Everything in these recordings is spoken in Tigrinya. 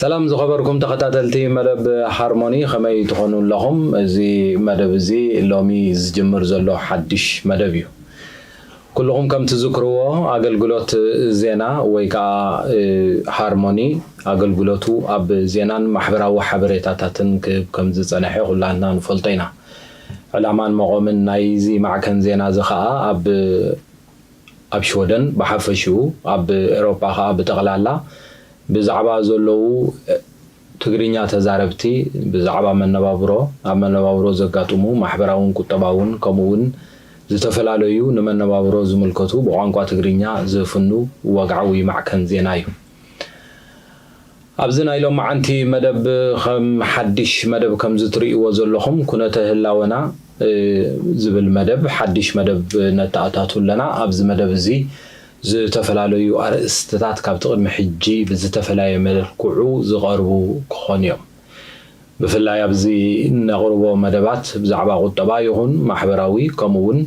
ሰላም ዝኸበርኩም ተኸታተልቲ መደብ ሃርሞኒ፣ ከመይ ትኾኑ ኣለኹም? እዚ መደብ እዚ ሎሚ ዝጅምር ዘሎ ሓድሽ መደብ እዩ። ኩልኹም ከም ትዝክርዎ፣ ኣገልግሎት ዜና ወይ ከዓ፣ እ፣ ሃርሞኒ ኣገልግሎቱ ኣብ ዜናን ማሕበራዊ ሓበሬታታትን ክህብ ከም ዝጸንሐ ኩላትና ንፈልጦ ኢና። ዕላማን መቖምን ናይዚ ማዕከን ዜና እዚ ከዓ ኣብ ኣብ ሽወደን ብሓፈሽኡ፣ ኣብ ኤውሮጳ ከኣ ብጠቕላላ ብዛዕባ ዘለዉ ትግርኛ ተዛረብቲ፣ ብዛዕባ መነባብሮ፣ ኣብ መነባብሮ ዘጋጥሙ ማሕበራውን ቁጠባውን፣ ከምኡ እውን ዝተፈላለዩ ንመነባብሮ ዝምልከቱ ብቋንቋ ትግርኛ ዝፍኑ ወግዓዊ ማዕከን ዜና እዩ። ኣብዚ ናይ ሎማዓንቲ መደብ ከም ሓድሽ መደብ ከምዚ ትርእይዎ ዘለኹም ኩነተ ህላወና፣ እ፣ ዝብል መደብ፣ ሓድሽ መደብ ነተኣታቱ ኣለና። ኣብዚ መደብ እዚ ዝተፈላለዩ ኣርእስትታት ካብቲ ቅድሚ ሕጂ ብዝተፈላለየ መልክዑ ዝቐርቡ ክኾኑ እዮም። ብፍላይ ኣብዚ እነቕርቦ መደባት ብዛዕባ ቁጠባ ይኹን ማሕበራዊ፣ ከምኡ እውን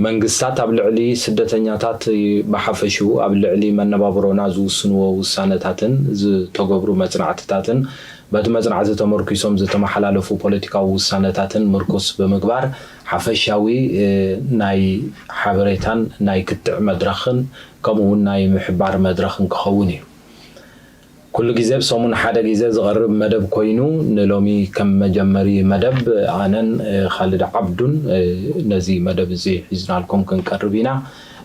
መንግስታት ኣብ ልዕሊ ስደተኛታት ብሓፈሽኡ ኣብ ልዕሊ መነባብሮና ዝውስንዎ ውሳነታትን ዝተገብሩ መጽናዕትታትን በቲ መጽናዕቲ ተመርኲሶም ዝተመሓላለፉ ፖለቲካዊ ውሳነታትን ምርኩስ ብምግባር ሓፈሻዊ፣ እ፣ ናይ ሓበሬታን ናይ ክትዕ መድረኽን ከምኡ እውን ናይ ምሕባር መድረኽን ክኸውን እዩ። ኩሉ ግዜ ብሰሙን ሓደ ግዜ ዝቐርብ መደብ ኮይኑ፣ ንሎሚ ከም መጀመሪ መደብ ኣነን፣ እ፣ ካልድ ዓብዱን፣ እ፣ ነዚ መደብ እዚ ሒዝናልኩም ክንቀርብ ኢና።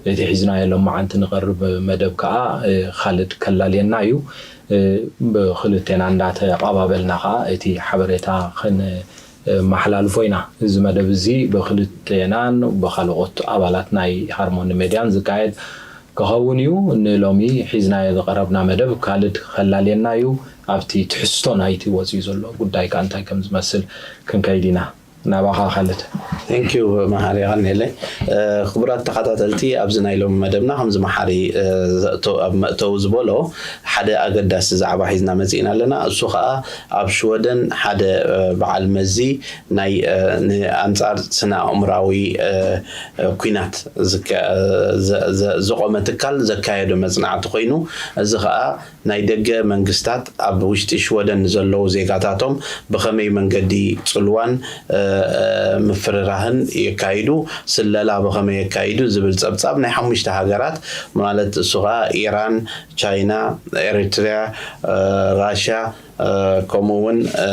እቲ ሒዝናዮ ሎማዓንቲ ንቐርብ መደብ ከኣ፣ እ፣ ካልድ ከላልየና እዩ። እ፣ ብክልቴና እንዳተቐባበልና ከኣ እቲ ሓበሬታ ክን-፣ እ፣ መሓላልፎ ኢና። እዚ መደብ እዚ ብክልቴናን ብካልኦት ኣባላት ናይ ሃርሞኒ ሜድያን ዝካየድ ክኸውን እዩ። ንሎሚ ሒዝናዮ ዝቐረብና መደብ ካልድ ከላልየና እዩ። ኣብቲ ትሕዝቶ ናይቲ ወፂኡ ዘሎ ጉዳይ ከኣ እንታይ ከም ዝመስል ክንከይድ ኢና። ናባኻ ካልድ። Thank you መሓሪ፣ የቐንየለይ። እ፣ ክቡራት ተኸታተልቲ፣ ኣብዚ ናይ ሎሚ መደብና ከምዚ መሓሪ፣ እ፣ ዘእቶ-፣ ኣብ መእተዊ ዝበሎ ሓደ ኣገዳሲ ዛዕባ ሒዝና መጺእና ኣለና። እሱ ኸኣ ኣብ ሽወደን ሓደ፣ እ፣ በዓል መዚ ናይ፣ እ፣ ንኣንጻር ስነ ኣእምራዊ፣ እ፣ እ፣ ኲናት ዝከ-፣ ዘ-፣ ዘ-፣ ዝቖመ ትካል ዘካየዶ መጽናዕቲ ኮይኑ፣ እዚ ኸኣ ናይ ደገ መንግስታት ኣብ ውሽጢ ሽወደን ንዘለዉ ዜጋታቶም ብኸመይ መንገዲ ጽልዋን፣ እ፣ እ፣ ምፍርራህን የካይዱ፣ ስለላ ብኸመይ የካይዱ ዝብል ጸብጻብ ናይ ሓሙሽተ ሃገራት፣ ማለት እሱ ኸኣ ኢራን፣ ቻይና፣ ኤሪትርያ፣ እ፣ ራሽያ፣ እ፣ ከምኡ እውን፣ እ፣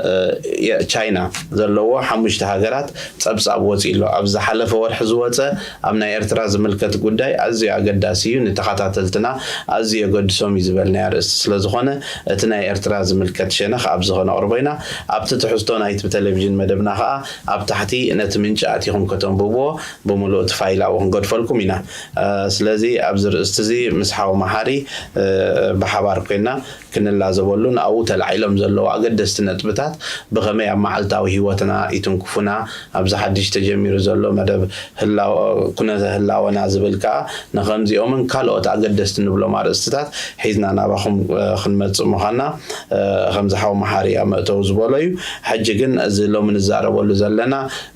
እ፣ የ-፣ ቻይና ዘለዎ ሓሙሽተ ሃገራት ጸብጻብ ወጺኡ ኣሎ። ኣብ ዝሓለፈ ወርሒ ዝወጸ ኣብ ናይ ኤርትራ ዝምልከት ጉዳይ ኣዝዩ ኣገዳሲ እዩ፣ ንተኸታተልትና ኣዝዩ የገድሶም እዩ ዝበልናዮ ኣርእስቲ ስለ ዝኾነ፣ እቲ ናይ ኤርትራ ዝምልከት ሸነኽ ኣብዚ ኸነቕርቦ ኢና። ኣብቲ ትሕዝቶ ናይቲ ብቴሌቪዥን መደብና ኸኣ ኣብ ታሕቲ ነቲ ምንጪ ኣቲኹም ከተንብብዎ ብምሉእ እቲ ፋይል ኣብኡ ክንገድፈልኩም ኢና። እ፣ ስለዚ ኣብዚ ርእስቲ እዚ ምስ ሓው መሓሪ፣ እ፣ ብሓባር ኮይና ክንላዘበሉን ኣብኡ ተላዒሎም ዘለዉ ኣገደስቲ ነጥብታት ብኸመይ ኣብ መዓልታዊ ህይወትና ይትንክፉና፣ ኣብዚ ሓድሽ ተጀሚሩ ዘሎ መደብ ህላወ-፣ ኩነተ ህላወና ዝብል ከኣ ንኸምዚኦምን ካልኦት ኣገደስቲ ንብሎም ኣርእስትታት ሒዝና ናባኹም፣ እ፣ ክንመጽእ ምዃንና፣ እ፣ ከምዚ ሓው መሓሪ ኣብ መእተዊ ዝበሎ እዩ። ሕጂ ግን እዚ ሎሚ ንዛረበሉ ዘለና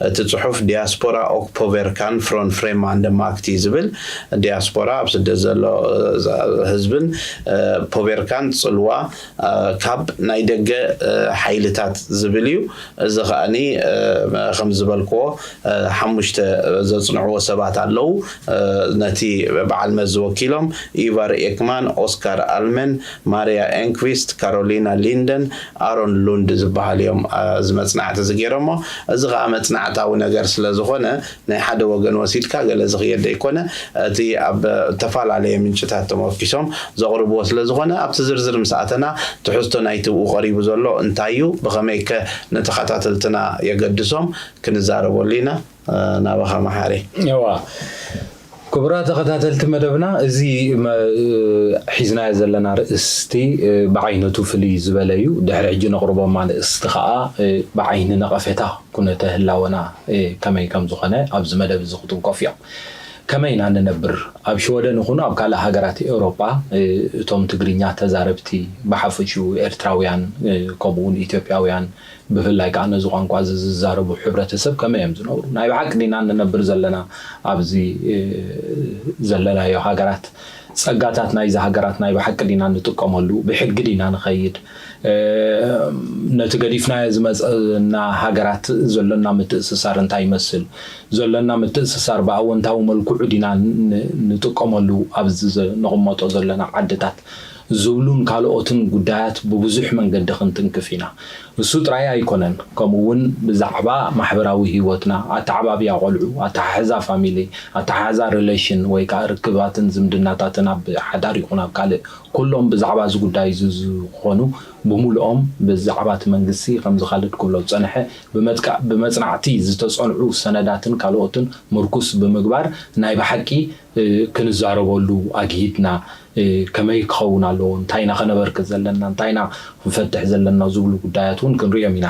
እቲ ጽሑፍ ዲያስፖራ ኦክ ፖቨርካን ፍሮን ፍሬማንደ ማክቲ ዝብል ዲያስፖራ ኣብ ስደት ዘሎ፣ እ፣ ህዝብን፣ እ፣ ፖቨርካን ጽልዋ፣ እ፣ ካብ ናይ ደገ፣ እ፣ ሓይልታት ዝብል እዩ። እዚ ከኣኒ፣ እ፣ ከም ዝበልክዎ፣ እ፣ ሓሙሽተ ዘጽንዕዎ ሰባት ኣለዉ። እ፣ ነቲ በዓል መዚ ወኪሎም ኢቫር ኤክማን፣ ኦስካር ኣልመን፣ ማርያ ኤንክቪስት፣ ካሮሊና ሊንደን፣ ኣሮን ሉንድ ዝበሃሉ እዮም፣ እ፣ እዚ መጽናዕቲ እዚ ገይሮሞ። እዚ ከኣ መጽናዕታዊ ነገር ስለ ዝኾነ ናይ ሓደ ወገን ወሲድካ ገለ ዝኽየድ ዘይኮነ፣ እቲ ኣብ እተፈላለየ ምንጭታት ተመርኪሶም ዘቕርብዎ ስለ ዝኾነ፣ ኣብቲ ዝርዝር ምስ ኣተና ትሕዝቶ ናይቲ ብኡ ቀሪቡ ዘሎ እንታይ እዩ፣ ብኸመይ ከ ንተኸታተልትና የገድሶም ክንዛረበሉ ኢና። እ፣ ናባኻ መሓሪ። እዋ፣ ክቡራት ተኸታተልቲ መደብና፣ እዚ መ-፣ ሒዝናዮ ዘለና ርእስቲ፣ እ፣ ብዓይነቱ ፍልይ ዝበለ እዩ። ድሕሪ ሕጂ ነቕርቦም ኣርእስቲ ከኣ፣ እ፣ ብዓይኒ ነቐፌታ ኩነተ ህላወና፣ እ፣ ከመይ ከም ዝኾነ ኣብዚ መደብ እዚ ክጥንቀፉ እዮም። ከመይ ኢና ንነብር? ኣብ ሽወደን ይኹን ኣብ ካልእ ሃገራት ኤውሮጳ፣ እ፣ እቶም ትግርኛ ተዛረብቲ ብሓፈሽኡ ኤርትራውያን፣ እ፣ ከምኡ እውን ኢትዮጵያውያን፣ ብፍላይ ከኣ ነዚ ቋንቋ እዚ ዝዛረቡ ሕብረተሰብ ከመይ እዮም ዝነብሩ? ናይ ብሓቂ ዲና ንነብር ዘለና ኣብዚ፣ እ፣ ዘለናዮ ሃገራት? ጸጋታት ናይዚ ሃገራት ናይ ብሓቂ ዲና ንጥቀመሉ? ብሕጊ ዲና ንኸይድ? ነቲ ገዲፍናዮ ዝመጸና ሃገራት ዘሎና ምትእስሳር እንታይ ይመስል? ዘሎና ምትእስሳር ብኣወንታዊ መልክዑ ዲና ንጥቀመሉ ኣብዚ ንቕመጦ ዘለና ዓድታት ዝብሉን ካልኦትን ጉዳያት ብብዙሕ መንገዲ ክንትንክፍ ኢና። እሱ ጥራይ ኣይኮነን፣ ከምኡ እውን ብዛዕባ ማሕበራዊ ህይወትና፣ ኣተዓባብያ ቆልዑ፣ ኣተሓሕዛ ፋሚሊ፣ ኣተሓሕዛ ሪሌሽን ወይ ከዓ ርክባትን ዝምድናታትን ኣብ ሓዳር ይኹን ኣብ ካልእ ኩሎም ብዛዕባ እዚ ጉዳይ እዚ ዝኾኑ ብምሉኦም ብዛዕባ እቲ መንግስቲ ከምዚ ካልድ ክብሎ ዝጸንሐ ብመጽናዕቲ ዝተጸንዑ ሰነዳትን ካልኦትን ምርኩስ ብምግባር ናይ ብሓቂ ክንዛረበሉ ኣግሂድና ከመይ ክኸውን ኣለዎ፣ እንታይና ከነበርክት ዘለና፣ እንታይና ክንፈትሕ ዘለና ዝብሉ ጉዳያት እውን ክንሪኦም ኢና።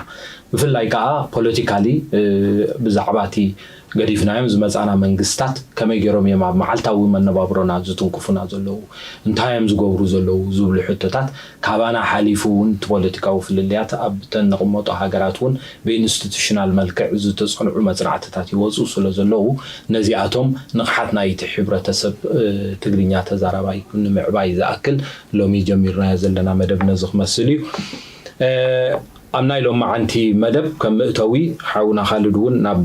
ብፍላይ ከዓ ፖለቲካሊ ብዛዕባ እቲ ገዲፍናዮም ዝመፃና መንግስታት ከመይ ገይሮም እዮም ኣብ መዓልታዊ መነባብሮና ዝትንክፉና ዘለዉ፣ እንታይ እዮም ዝገብሩ ዘለዉ ዝብሉ ሕቶታት ካባና ሓሊፉ እውን እቲ ፖለቲካዊ ፍልልያት ኣብ ተን ንቕመጦ ሃገራት እውን ብኢንስቲቱሽናል መልክዕ ዝተፀንዑ መፅናዕትታት ይወፁ ስለ ዘለዉ ነዚኣቶም ንቕሓት ናይቲ ሕብረተሰብ ትግርኛ ተዛራባይ ንምዕባይ ዝኣክል ሎሚ ጀሚርናዮ ዘለና መደብ ነዚ ክመስል እዩ። ኣብ ናይ ሎማዓንቲ መደብ ከም መእተዊ ሓውና ካልድ እውን ናብ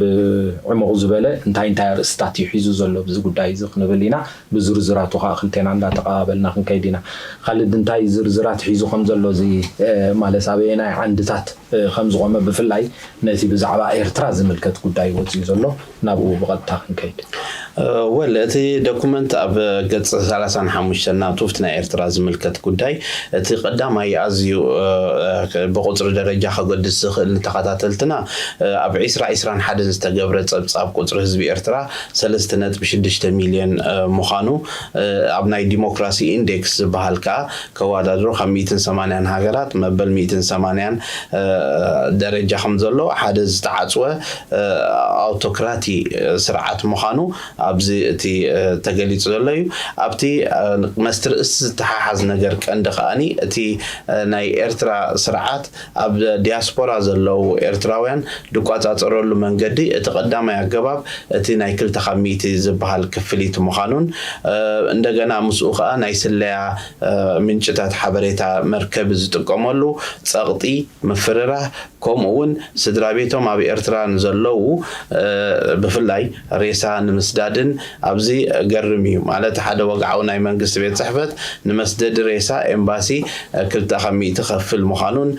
ዕሙቕ ዝበለ እንታይ እንታይ ኣርእስታት እዩ ሒዙ ዘሎ ብዚ ጉዳይ እዚ ክንብል ኢና። ብዝርዝራቱ ከዓ ክልቴና እንዳተቐባበልና ክንከይድ ኢና። ካልድ እንታይ ዝርዝራት ሒዙ ከም ዘሎ እዚ ማለት ኣበየናይ ዓንድታት ከም ዝቖመ ብፍላይ ነቲ ብዛዕባ ኤርትራ ዝምልከት ጉዳይ ወፂኡ ዘሎ ናብኡ ብቐጥታ ክንከይድ። ወል እቲ ዶኩመንት ኣብ ገጽ ሰላሳን ሓሙሽተን ናቱ እቲ ናይ ኤርትራ ዝምልከት ጉዳይ እቲ ቀዳማይ ኣዝዩ ብቁጽሪ ደረጃ ከገድስ ዝኽእል ንተኸታተልትና ኣብ ዕስራ ዕስራን ሓደን ዝተገብረ ጸብጻብ ቁጽሪ ህዝቢ ኤርትራ ሰለስተ ነጥቢ ሽዱሽተ ሚልዮን ምዃኑ ኣብ ናይ ዲሞክራሲ ኢንዴክስ ዝበሃል ከኣ ከወዳድሮ ካብ ሚእትን ሰማንያን ሃገራት መበል ሚእትን ሰማንያን ደረጃ ከም ዘሎ ሓደ ዝተዓጽወ ኣውቶክራቲ ስርዓት ምዃኑ ኣብዚ እቲ ተገሊጹ ዘሎ እዩ። ኣብቲ መስትርእስ ዝተሓሓዝ ነገር ቀንዲ ከኣኒ እቲ ናይ ኤርትራ ስርዓት ኣብ ዲያስፖራ ዘለዉ ኤርትራውያን ዝቋጻጸረሉ መንገዲ እቲ ቀዳማይ ኣገባብ እቲ ናይ ክልተ ካብ ሚእቲ ዝበሃል ክፍሊት ምዃኑን እንደገና ምስኡ ከኣ ናይ ስለያ ምንጭታት ሓበሬታ መርከቢ ዝጥቀመሉ ጸቕጢ ምፍርራህ ከምኡ እውን ስድራ ቤቶም ኣብ ኤርትራ ንዘለዉ ብፍላይ ሬሳ ንምስዳድን ኣብዚ ገርም እዩ ማለት ሓደ ወግዓዊ ናይ መንግስቲ ቤት ጽሕፈት ንመስደዲ ሬሳ ኤምባሲ ክልተ ካብ ሚእቲ ከፍል ምዃኑን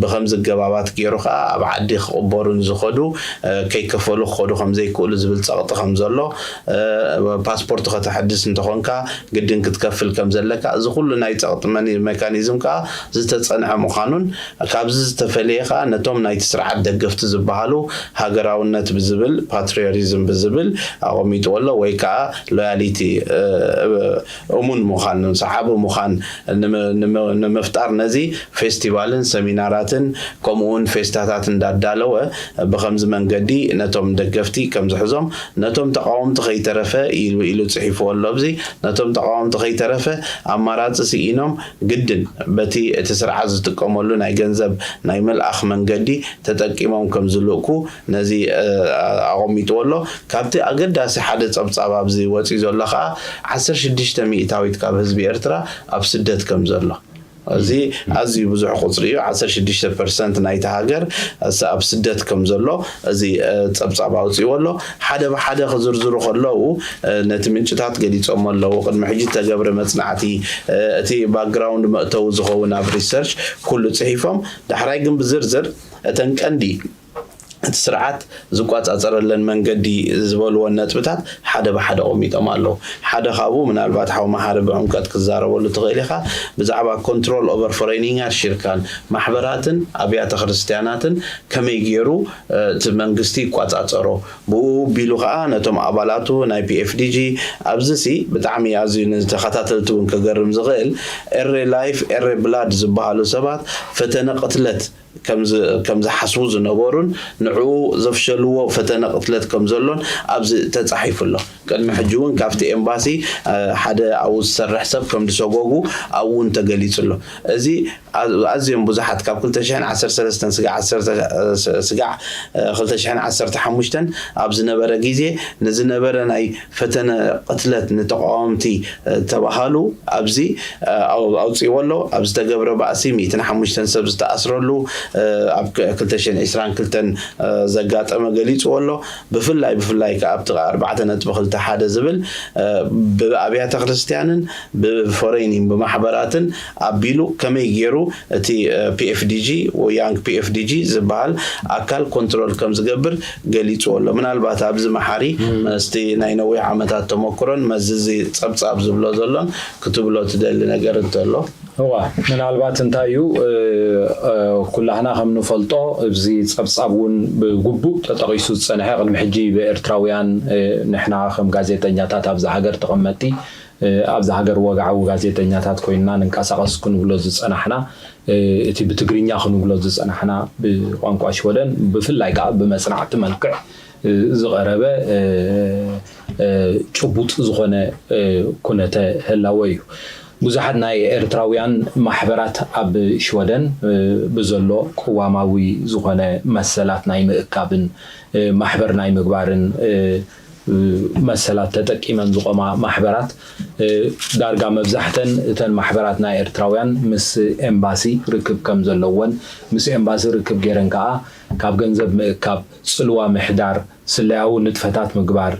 ብከምዚ ገባባት ገይሩ ከዓ ኣብ ዓዲ ክቕበሩን ዝኸዱ ከይከፈሉ ክኸዱ ከምዘይክእሉ ዝብል ጸቕጢ ከም ዘሎ ፓስፖርት ከተሐድስ እንተኾንካ ግድን ክትከፍል ከም ዘለካ እዚ ኩሉ ናይ ጸቕጢ ሜካኒዝም ከዓ ዝተጸንዐ ምዃኑን ካብዚ ዝተፈለየ ከዓ ነቶም ናይቲ ስርዓት ደገፍቲ ዝበሃሉ ሃገራውነት ብዝብል ፓትሪዮቲዝም ብዝብል ኣቐሚጥዎ ኣሎ ወይ ከዓ ሎያሊቲ እሙን ምዃን ሰሓቢ ምዃን ንምፍጣር ነዚ ፌስቲቫልን ሰሚናራትን ከምኡውን ፌስታታት እንዳዳለወ ብኸምዚ መንገዲ ነቶም ደገፍቲ ከም ዝሕዞም ነቶም ተቃወምቲ ከይተረፈ ኢሉ ኢሉ ጽሒፍዎ ኣሎ ኣብዚ ነቶም ተቃወምቲ ከይተረፈ ኣማራጺ ስኢኖም ግድን በቲ እቲ ስርዓት ዝጥቀመሉ ናይ ገንዘብ ናይ ምልኣኽ መንገዲ ተጠቂሞም ከም ዝልእኩ ነዚ ኣቐሚጥዎ ኣሎ። ካብቲ ኣገዳሲ ሓደ ጸብጻብ ኣብዚ ወፂኡ ዘሎ ከዓ ዓሰርተ ሽዱሽተ ሚእታዊት ካብ ህዝቢ ኤርትራ ኣብ ስደት ከም ዘሎ እዚ ኣዝዩ ብዙሕ ቁፅሪ እዩ። ዓሰርተ ሽዱሽተ ፐርሰንት ናይቲ ሃገር ኣብ ስደት ከም ዘሎ እዚ ፀብፃብ ኣውፅእዎ ኣሎ። ሓደ ብሓደ ክዝርዝሩ ከለዉ ነቲ ምንጭታት ገሊፆሞ ኣለዉ። ቅድሚ ሕጂ ዝተገብረ መፅናዕቲ እቲ ባክግራውንድ መእተዊ ዝኸውን ኣብ ሪሰርች ኩሉ ፅሒፎም ዳሕራይ ግን ብዝርዝር እተን ቀንዲ እቲ ስርዓት ዝቋፃፀረለን መንገዲ ዝበልዎን ነጥብታት ሓደ ብሓደ ኣቐሚጦም ኣለዉ። ሓደ ካብኡ ምናልባት ሓው መሓሪ ብዕምቀት ክዛረበሉ ትኽእል ኢኻ። ብዛዕባ ኮንትሮል ኦቨር ፎሬኒንጋር ሽርካን ማሕበራትን ኣብያተ ክርስቲያናትን ከመይ ገይሩ እቲ መንግስቲ ይቋፃፀሮ ብኡ ቢሉ ከዓ ነቶም ኣባላቱ ናይ ፒኤፍዲጂ ኣብዚ ሲ ብጣዕሚ ኣዝዩ ንተኸታተልቲ እውን ክገርም ዝኽእል ኤሬ ላይፍ ኤሬ ብላድ ዝበሃሉ ሰባት ፈተነ ቅትለት ከም ዝሓስቡ ዝነበሩን ንዕኡ ዘፍሸልዎ ፈተነ ቅትለት ከም ዘሎን ኣብዚ ተጻሒፉ ኣሎ። ቅድሚ ሕጂ እውን ካብቲ ኤምባሲ ሓደ ኣብኡ ዝሰርሕ ሰብ ከም ዝሰጎጉ ኣብኡ እውን ተገሊጹ ኣሎ። እዚ ኣዝዮም ብዙሓት ካብ ክልተ ሽሕን ዓሰርተ ሰለስተን ስጋዕ ዓሰርተ ስጋዕ ክልተ ሽሕን ዓሰርተ ሓሙሽተን ኣብ ዝነበረ ግዜ ንዝነበረ ናይ ፈተነ ቅትለት ንተቃወምቲ ዝተባሃሉ ኣብዚ ኣውፅዎ ኣሎ። ኣብ ዝተገብረ ባእሲ ሚእትን ሓሙሽተን ሰብ ዝተኣስረሉ ኣብ ክልተ ሽሕን ዕስራን ክልተን ዘጋጠመ ገሊፅዎ ኣሎ። ብፍላይ ብፍላይ ከዓ ኣብቲ ኣርባዕተ ነጥቢ ክልተ ሓደ ዝብል ብኣብያተ ክርስቲያንን ብፎሬኒን ብማሕበራትን ኣቢሉ ከመይ ገይሩ እቲ ፒኤፍዲጂ ወይ ያንግ ፒኤፍዲጂ ዝበሃል ኣካል ኮንትሮል ከም ዝገብር ገሊፅዎ ኣሎ። ምናልባት ኣብዚ መሓሪ ምስቲ ናይ ነዊሕ ዓመታት ተመክሮን መዚ እዚ ፀብፃብ ዝብሎ ዘሎን ክትብሎ ትደሊ ነገር እንተሎ? እዋ፣ ምናልባት እንታይ እዩ፣ ኩላህና ከም ንፈልጦ እዚ ፀብፃብ እውን ብግቡእ ተጠቒሱ ዝፀንሐ፣ ቅድሚ ሕጂ ብኤርትራውያን ንሕና ከም ጋዜጠኛታት ኣብዚ ሃገር ተቐመጥቲ ኣብዚ ሃገር ወግዓዊ ጋዜጠኛታት ኮይንና ንንቀሳቐስ ክንብሎ ዝፀናሕና፣ እቲ ብትግርኛ ክንብሎ ዝፀናሕና ብቋንቋ ሽወደን ብፍላይ ከዓ ብመፅናዕቲ መልክዕ ዝቐረበ ጭቡጥ ዝኾነ ኩነተ ህላወ እዩ። ብዙሓት ናይ ኤርትራውያን ማሕበራት ኣብ ሽወደን ብዘሎ ቅዋማዊ ዝኾነ መሰላት ናይ ምእካብን ማሕበር ናይ ምግባርን መሰላት ተጠቂመን ዝቆማ ማሕበራት ዳርጋ መብዛሕተን እተን ማሕበራት ናይ ኤርትራውያን ምስ ኤምባሲ ርክብ ከም ዘለወን ምስ ኤምባሲ ርክብ ገይረን ከዓ ካብ ገንዘብ ምእካብ፣ ፅልዋ ምሕዳር፣ ስለያዊ ንጥፈታት ምግባር፣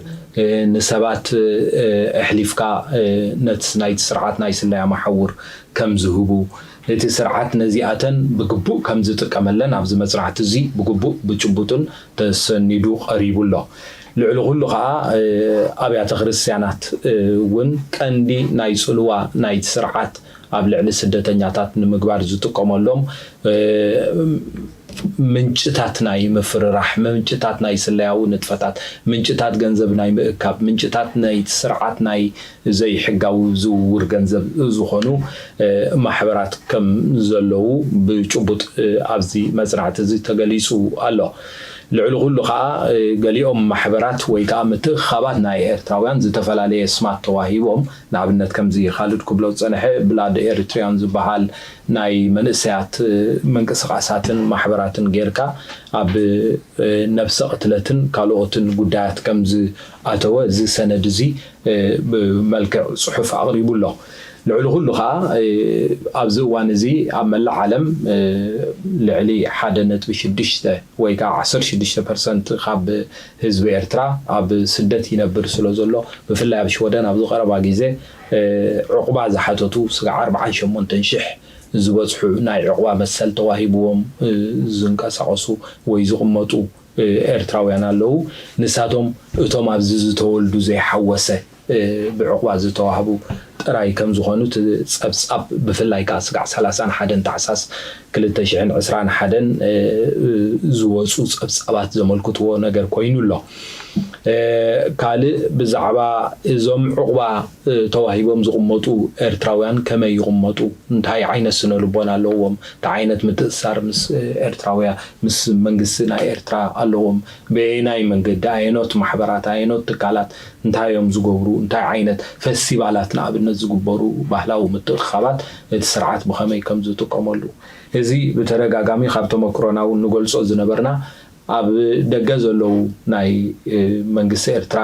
ንሰባት ኣሕሊፍካ ነቲ ናይቲ ስርዓት ናይ ስለያ መሓውር ከም ዝህቡ፣ እቲ ስርዓት ነዚኣተን ብግቡእ ከም ዝጥቀመለን ኣብዚ መጽናዕቲ እዚ ብግቡእ ብጭቡጥን ተሰኒዱ ቀሪቡ ኣሎ። ልዕሊ ኩሉ ከኣ ኣብያተ ክርስትያናት እውን ቀንዲ ናይ ጽልዋ ናይቲ ስርዓት ኣብ ልዕሊ ስደተኛታት ንምግባር ዝጥቀመሎም ምንጭታት ናይ ምፍርራሕ፣ ምንጭታት ናይ ስለያዊ ንጥፈታት፣ ምንጭታት ገንዘብ ናይ ምእካብ፣ ምንጭታት ናይቲ ስርዓት ናይ ዘይሕጋዊ ዝውውር ገንዘብ ዝኾኑ ማሕበራት ከም ዘለዉ ብጭቡጥ ኣብዚ መጽናዕቲ እዚ ተገሊጹ ኣሎ። ልዕሊ ኩሉ ከኣ ገሊኦም ማሕበራት ወይ ከኣ ምትእኽኻባት ናይ ኤርትራውያን ዝተፈላለየ ስማት ተዋሂቦም፣ ንኣብነት ከምዚ ካልድ ክብሎ ዝጸንሐ ብላድ ኤሪትሪያን ዝበሃል ናይ መንእሰያት ምንቅስቃሳትን ማሕበራትን ጌርካ ኣብ ነብሰ ቅትለትን ካልኦትን ጉዳያት ከም ዝኣተወ እዚ ሰነድ እዚ ብመልክዕ ጽሑፍ ኣቕሪቡ ኣሎ። ልዕሊ ኩሉ ከኣ ኣብዚ እዋን እዚ ኣብ መላእ ዓለም ልዕሊ ሓደ ነጥቢ ሽዱሽተ ወይ ከዓ ዓሰርተ ሽዱሽተ ፐርሰንት ካብ ህዝቢ ኤርትራ ኣብ ስደት ይነብር ስለ ዘሎ ብፍላይ ኣብ ሽወደን ኣብዚ ቀረባ ግዜ ዕቑባ ዝሓተቱ ስጋዕ ኣርባዓን ሸሞንተን ሽሕ ዝበጽሑ ናይ ዕቑባ መሰል ተዋሂብዎም ዝንቀሳቐሱ ወይ ዝቕመጡ ኤርትራውያን ኣለዉ። ንሳቶም እቶም ኣብዚ ዝተወልዱ ዘይሓወሰ ብዕቑባ ዝተዋህቡ ጥራይ ከም ዝኾኑ እቲ ጸብጻብ ብፍላይ ከኣ ስጋዕ ሰላሳን ሓደን ታሕሳስ ክልተ ሽሕን ዕስራን ሓደን ዝወጹ ጸብጻባት ዘመልክትዎ ነገር ኮይኑ ኣሎ። ካልእ ብዛዕባ እዞም ዕቑባ ተዋሂቦም ዝቕመጡ ኤርትራውያን ከመይ ይቕመጡ፣ እንታይ ዓይነት ስነ ልቦና ኣለዎም፣ እንታይ ዓይነት ምትእስሳር ምስ ኤርትራውያ ምስ መንግስቲ ናይ ኤርትራ ኣለዎም፣ በየናይ መንገዲ ኣየኖት ማሕበራት ኣየኖት ትካላት እንታይ እዮም ዝገብሩ፣ እንታይ ዓይነት ፈስቲቫላት ንኣብነት ዝግበሩ ባህላዊ ምትእኽኻባት እቲ ስርዓት ብኸመይ ከም ዝጥቀመሉ፣ እዚ ብተደጋጋሚ ካብ ተመክሮና እውን ንገልጾ ዝነበርና ኣብ ደገ ዘለዉ ናይ መንግስቲ ኤርትራ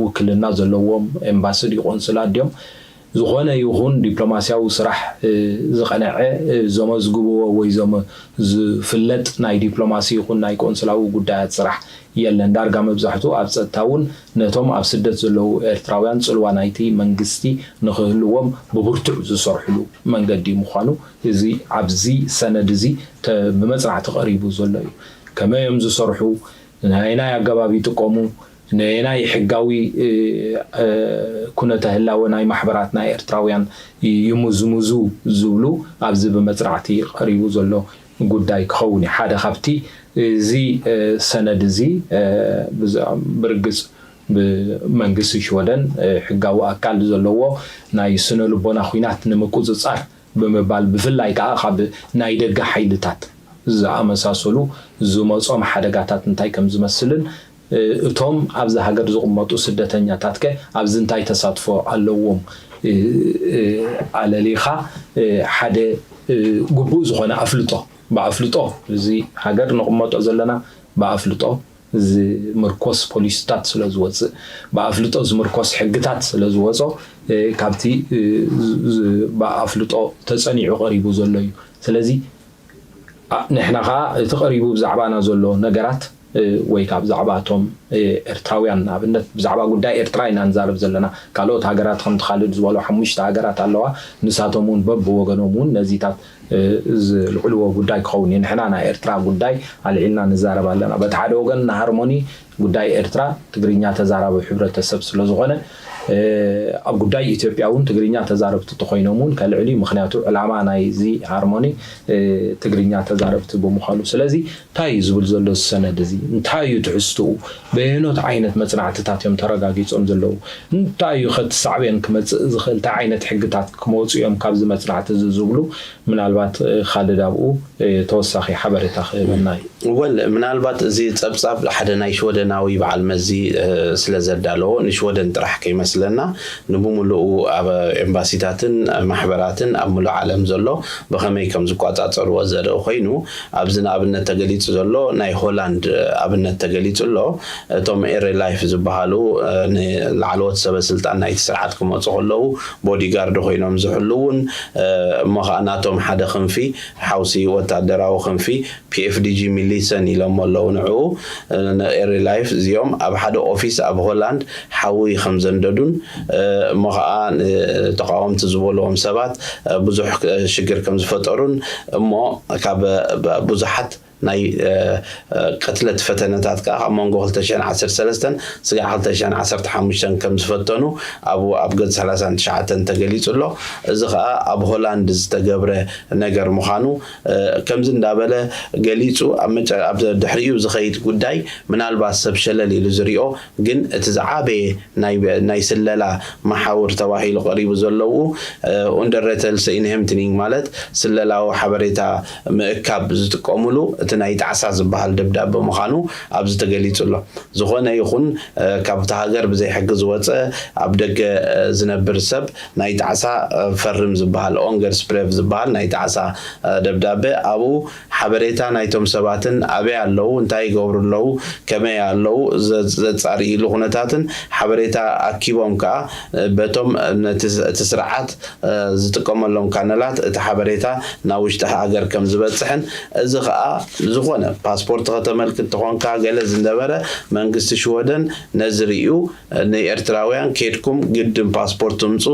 ውክልና ዘለዎም ኤምባሲ ድዩ ቆንስላ ድዮም ዝኾነ ይኹን ዲፕሎማስያዊ ስራሕ ዝቐነዐ ዘመዝግብዎ ወይ ዝፍለጥ ናይ ዲፕሎማሲ ይኹን ናይ ቆንስላዊ ጉዳያት ስራሕ የለን። ዳርጋ መብዛሕትኡ ኣብ ጸጥታ እውን ነቶም ኣብ ስደት ዘለዉ ኤርትራውያን ጽልዋ ናይቲ መንግስቲ ንኽህልዎም ብብርቱዕ ዝሰርሕሉ መንገዲ ምዃኑ እዚ ኣብዚ ሰነድ እዚ ብመጽናዕቲ ቀሪቡ ዘሎ እዩ። ከመይ እዮም ዝሰርሑ፣ ናይናይ ኣገባብ ይጥቀሙ፣ ነየናይ ሕጋዊ ኩነተ ህላወ ናይ ማሕበራት ናይ ኤርትራውያን ይምዝምዙ ዝብሉ ኣብዚ ብመጽናዕቲ ቀሪቡ ዘሎ ጉዳይ ክኸውን እዩ። ሓደ ካብቲ እዚ ሰነድ እዚ ብርግጽ ብመንግስቲ ሽወደን ሕጋዊ ኣካል ዘለዎ ናይ ስነ ልቦና ኲናት ንምቁጽጻር ብምባል ብፍላይ ከዓ ካብ ናይ ደገ ሓይልታት ዝኣመሳሰሉ ዝመጾም ሓደጋታት እንታይ ከም ዝመስልን፣ እ፣ እቶም ኣብዚ ሃገር ዝቕመጡ ስደተኛታት ከ ኣብዚ እንታይ ተሳትፎ ኣለዎም፣ እ፣ እ፣ ኣለሊኻ፣ እ፣ ሓደ፣ እ፣ ግቡእ ዝኾነ ኣፍልጦ፣ ብኣፍልጦ እዚ ሃገር ንቕመጦ ዘለና ብኣፍልጦ ዝምርኮስ ፖሊሲታት ስለ ዝወጽእ፣ ብኣፍልጦ ዝምርኮስ ሕግታት ስለ ዝወጾ፣ እ፣ ካብቲ፣ እ፣ ዝ-፣ ዝ-፣ ብኣፍልጦ ተጸኒዑ ቀሪቡ ዘሎ እዩ። ስለዚ፣ ኣ-፣ ንሕና ኸኣ እቲ ቀሪቡ ብዛዕባና ዘሎ ነገራት፣ እ፣ ወይ ከኣ ብዛዕባ እቶም፣ እ፣ ኤርትራውያን፣ ንኣብነት ብዛዕባ ጉዳይ ኤርትራ ኢና ንዛረብ ዘለና። ካልኦት ሃገራት ከምቲ ካልድ ዝበሎ ሓሙሽተ ሃገራት ኣለዋ። ንሳቶም እውን በብወገኖም እውን ነዚታት፣ እ፣ ዝልዕልዎ ጉዳይ ክኸውን እዩ። ንሕና ናይ ኤርትራ ጉዳይ ኣልዒልና ንዛረብ ኣለና። በቲ ሓደ ወገን ንሃርሞኒ ጉዳይ ኤርትራ ትግርኛ ተዛራቢ ሕብረተሰብ ስለ ዝኾነ፣ እ፣ ኣብ ጉዳይ ኢትዮጵያ እውን ትግርኛ ተዛረብቲ ተኾይኖም እውን ከልዕል እዩ። ምኽንያቱ ዕላማ ናይዚ ሃርሞኒ፣ እ፣ ትግርኛ ተዛረብቲ ብምዃኑ። ስለዚ እንታይ እዩ ዝብል ዘሎ እዚ ሰነድ እዚ? እንታይ እዩ ትሕዝትኡ? በየኖት ዓይነት መጽናዕትታት እዮም ተረጋጊጾም ዘለዉ? እንታይ እዩ ከቲ ሳዕቤን ክመጽእ ዝኽእል? እንታይ ዓይነት ሕግታት ክመጹ እዮም ካብዚ መጽናዕቲ እዚ ዝብሉ ምናልባት፣ እ፣ ካልድ ኣብኡ፣ እ፣ ተወሳኺ ሓበሬታ ክህበና እዩ። ወል፣ ምናልባት እዚ ጸብጻብ ሓደ ናይ ሽወደናዊ በዓል መዚ፣ እ፣ ስለ ዘዳለዎ ንሽወደን ጥራሕ ከይመስለና፣ ንብምሉኡ ኣብ ኤምባሲታትን ማሕበራትን ኣብ ምሉእ ዓለም ዘሎ ብኸመይ ከም ዝቆጻጸርዎ ዘርኢ ኮይኑ፣ ኣብዚ ንኣብነት ተገሊጹ ዘሎ ናይ ሆላንድ ኣብነት ተገሊጹ ኣሎ። እቶም ኤሪ ላይፍ ዝበሃሉ፣ እ፣ ንላዕለዎት ሰበ ስልጣን ናይቲ ስርዓት ክመጹ ከለዉ ቦዲጋርድ ኮይኖም ዝሕልውን፣ እ፣ እሞ ኸኣ ናቶም ሓደ ክንፊ ሓውሲ ወታደራዊ ክንፊ ፒኤፍዲጂ ሚሊሰን ኢሎሞ ኣለዉ። ንዕኡ፣ እ፣ ንኤሪ ላይፍ እዚኦም ኣብ ሓደ ኦፊስ ኣብ ሆላንድ ሓዊ ከም ዘንደዱን፣ እ፣ እሞ ኸኣ ንተቃወምቲ ዝበልዎም ሰባት፣ እ፣ ብዙሕ፣ እ፣ ሽግር ከም ዝፈጠሩን እሞ ካብ፣ እ፣ ብ-፣ ብዙሓት ናይ፣ እ፣ እ፣ ቅትለት ፈተነታት ከኣ ካብ መንጎ ክልተ ሽሕን ዓሰርተ ሰለስተን ስጋዕ ክልተ ሽሕን ዓሰርተ ሓሙሽተን ከም ዝፈተኑ ኣብኡ ኣብ ገጽ ሰላሳን ትሽዓተን ተገሊጹ ኣሎ። እዚ ከኣ ኣብ ሆላንድ ዝተገብረ ነገር ምዃኑ፣ እ፣ ከምዚ እንዳበለ ገሊጹ። ኣብ መጨ-፣ ኣብ ድሕሪኡ ዝኸይድ ጉዳይ ምናልባት ሰብ ሸለል ኢሉ ዝሪኦ፣ ግን እቲ ዝዓበየ ናይ፣ ናይ ስለላ መሓውር ተባሂሉ ቀሪቡ ዘለዉ፣ እ፣ ኡንደረተልሰ ኢንሄምትኒንግ ማለት ስለላዊ ሓበሬታ ምእካብ ዝጥቀሙሉ እቲ ናይ ጣዕሳ ዝበሃል ደብዳበ ምዃኑ ኣብዚ ተገሊጹ ኣሎ። ዝኾነ ይኹን፣ እ፣ ካብቲ ሃገር ብዘይ ሕጊ ዝወጸ ኣብ ደገ፣ እ፣ ዝነብር ሰብ ናይ ጣዕሳ፣ እ፣ ፈርም ዝበሃል፣ ኦንገር ስፕሬቭ ዝበሃል ናይ ጣዕሳ፣ እ፣ ደብዳበ ኣብኡ ሓበሬታ ናይቶም ሰባትን ኣበይ ኣለዉ፣ እንታይ ይገብሩ ኣለዉ፣ ከመይ ኣለዉ ዘ-፣ ዘጻርይሉ ኩነታትን ሓበሬታ ኣኪቦም ከኣ፣ እ፣ በቶም ነቲ ስ-፣ እቲ ስርዓት፣ እ፣ ዝጥቀመሎም ካነላት እቲ ሓበሬታ ናብ ውሽጢ ሃገር ከም ዝበጽሕን፣ እዚ ከኣ ዝኾነ ፓስፖርት ከተመልክት ተኾንካ ገለ ዝነበረ መንግስቲ ሽወደን ነዚ ርእዩ፣ ንኤርትራውያን ኬድኩም ግድን ፓስፖርት ትምጹ፣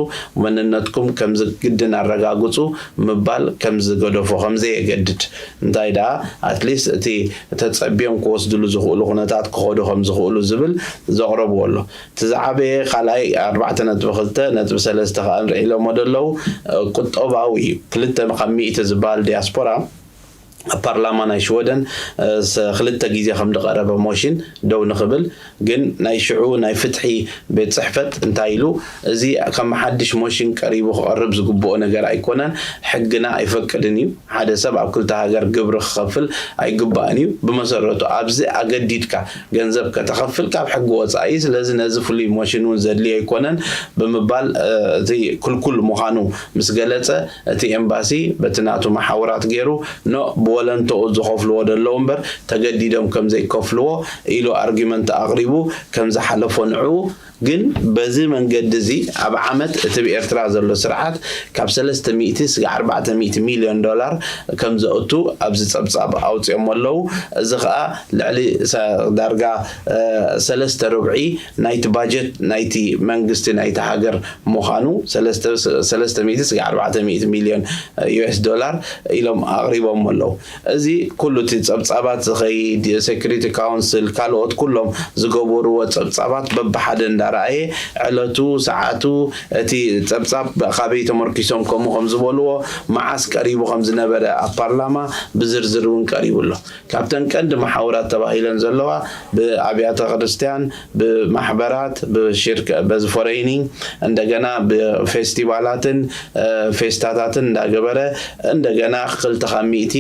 መንነትኩም ከምዚ ግድን ኣረጋግጹ ምባል ከም ዝገደፎ፣ ከም ዘየገድድ፣ እንታይ ደኣ ኣትሊስት እቲ ተጸብዮም ክወስድሉ ዝኽእሉ ኩነታት ክኸዱ ከም ዝኽእሉ ዝብል ዘቕረብዎ ኣሎ። እቲ ዝዓበየ ካልኣይ ኣርባዕተ ነጥቢ ክልተ ነጥቢ ሰለስተ ከኣ ንርኢ ኢሎሞ ደለዉ፣ ቁጠባዊ እዩ። ክልተ ካብ ሚእቲ ዝበሃል ዲያስፖራ ኣብ ፓርላማ ናይ ሽወደን፣ እ፣ ሰ-፣ ክልተ ግዜ ከም ዝቐረበ ሞሽን ደው ንኽብል፣ ግን ናይ ሽዑ ናይ ፍትሒ ቤት ጽሕፈት እንታይ ኢሉ፣ እዚ ከም ሓድሽ ሞሽን ቀሪቡ ክቐርብ ዝግብኦ ነገር ኣይኮነን፣ ሕግና ኣይፈቅድን እዩ። ሓደ ሰብ ኣብ ክልተ ሃገር ግብሪ ክኸፍል ኣይግባእን እዩ። ብመሰረቱ ኣብዚ ኣገዲድካ ገንዘብ ከተኸፍል ካብ ሕጊ ወጻኢ፣ ስለዚ ነዚ ፍሉይ ሞሽን እውን ዘድልዮ ኣይኮነን ብምባል፣ እ፣ እቲ ክልኩል ምዃኑ ምስ ገለጸ፣ እቲ ኤምባሲ በቲ ናቱ መሓውራት ገይሩ፣ ኖ፣ ብወለንተኡ ዝኸፍልዎ ደለዉ እምበር ተገዲዶም ከም ዘይከፍልዎ ኢሉ ኣርጊመንት ኣቕሪቡ ከም ዝሓለፎ፣ ንዕኡ ግን በዚ መንገዲ እዚ ኣብ ዓመት እቲ ብኤርትራ ዘሎ ስርዓት ካብ ሰለስተ ሚእቲ ስጋዕ ኣርባዕተ ሚእቲ ሚልዮን ዶላር ከም ዘእቱ ኣብዚ ጸብጻብ ኣውጺኦሞ ኣለዉ። እዚ ኸኣ ልዕሊ ሰ-፣ ዳርጋ፣ እ፣ ሰለስተ ርብዒ ናይቲ ባጀት ናይቲ መንግስቲ ናይቲ ሃገር ምዃኑ፣ ሰለስተ፣ ሰለስተ ሚእቲ ስጋዕ ኣርባዕተ ሚእቲ ሚልዮን ዩኤስ ዶላር ኢሎም ኣቕሪቦሞ ኣለዉ። እዚ ኩሉ እቲ ጸብጻባት ዝኸይድ፣ ሴኩሪቲ ካውንስል፣ ካልኦት ኩሎም ዝገበርዎ ጸብጻባት በብሓደ እንዳረኣየ፣ ዕለቱ፣ ሰዓቱ፣ እቲ ጸብጻብ ካበይ ተመርኪሶም ከምኡ ከም ዝበልዎ፣ መዓስ ቀሪቡ ከም ዝነበረ ኣብ ፓርላማ ብዝርዝር እውን ቀሪቡ ኣሎ። ካብተን ቀንዲ መሓውራት ተባሂለን ዘለዋ ብኣብያተ ክርስቲያን፣ ብማሕበራት፣ ብሽርክ-፣ በዚ ፎረይኒንግ፣ እንደገና ብፌስቲቫላትን፣ እ፣ ፌስታታትን እንዳገበረ፣ እንደገና ክልተ ካብ ሚእቲ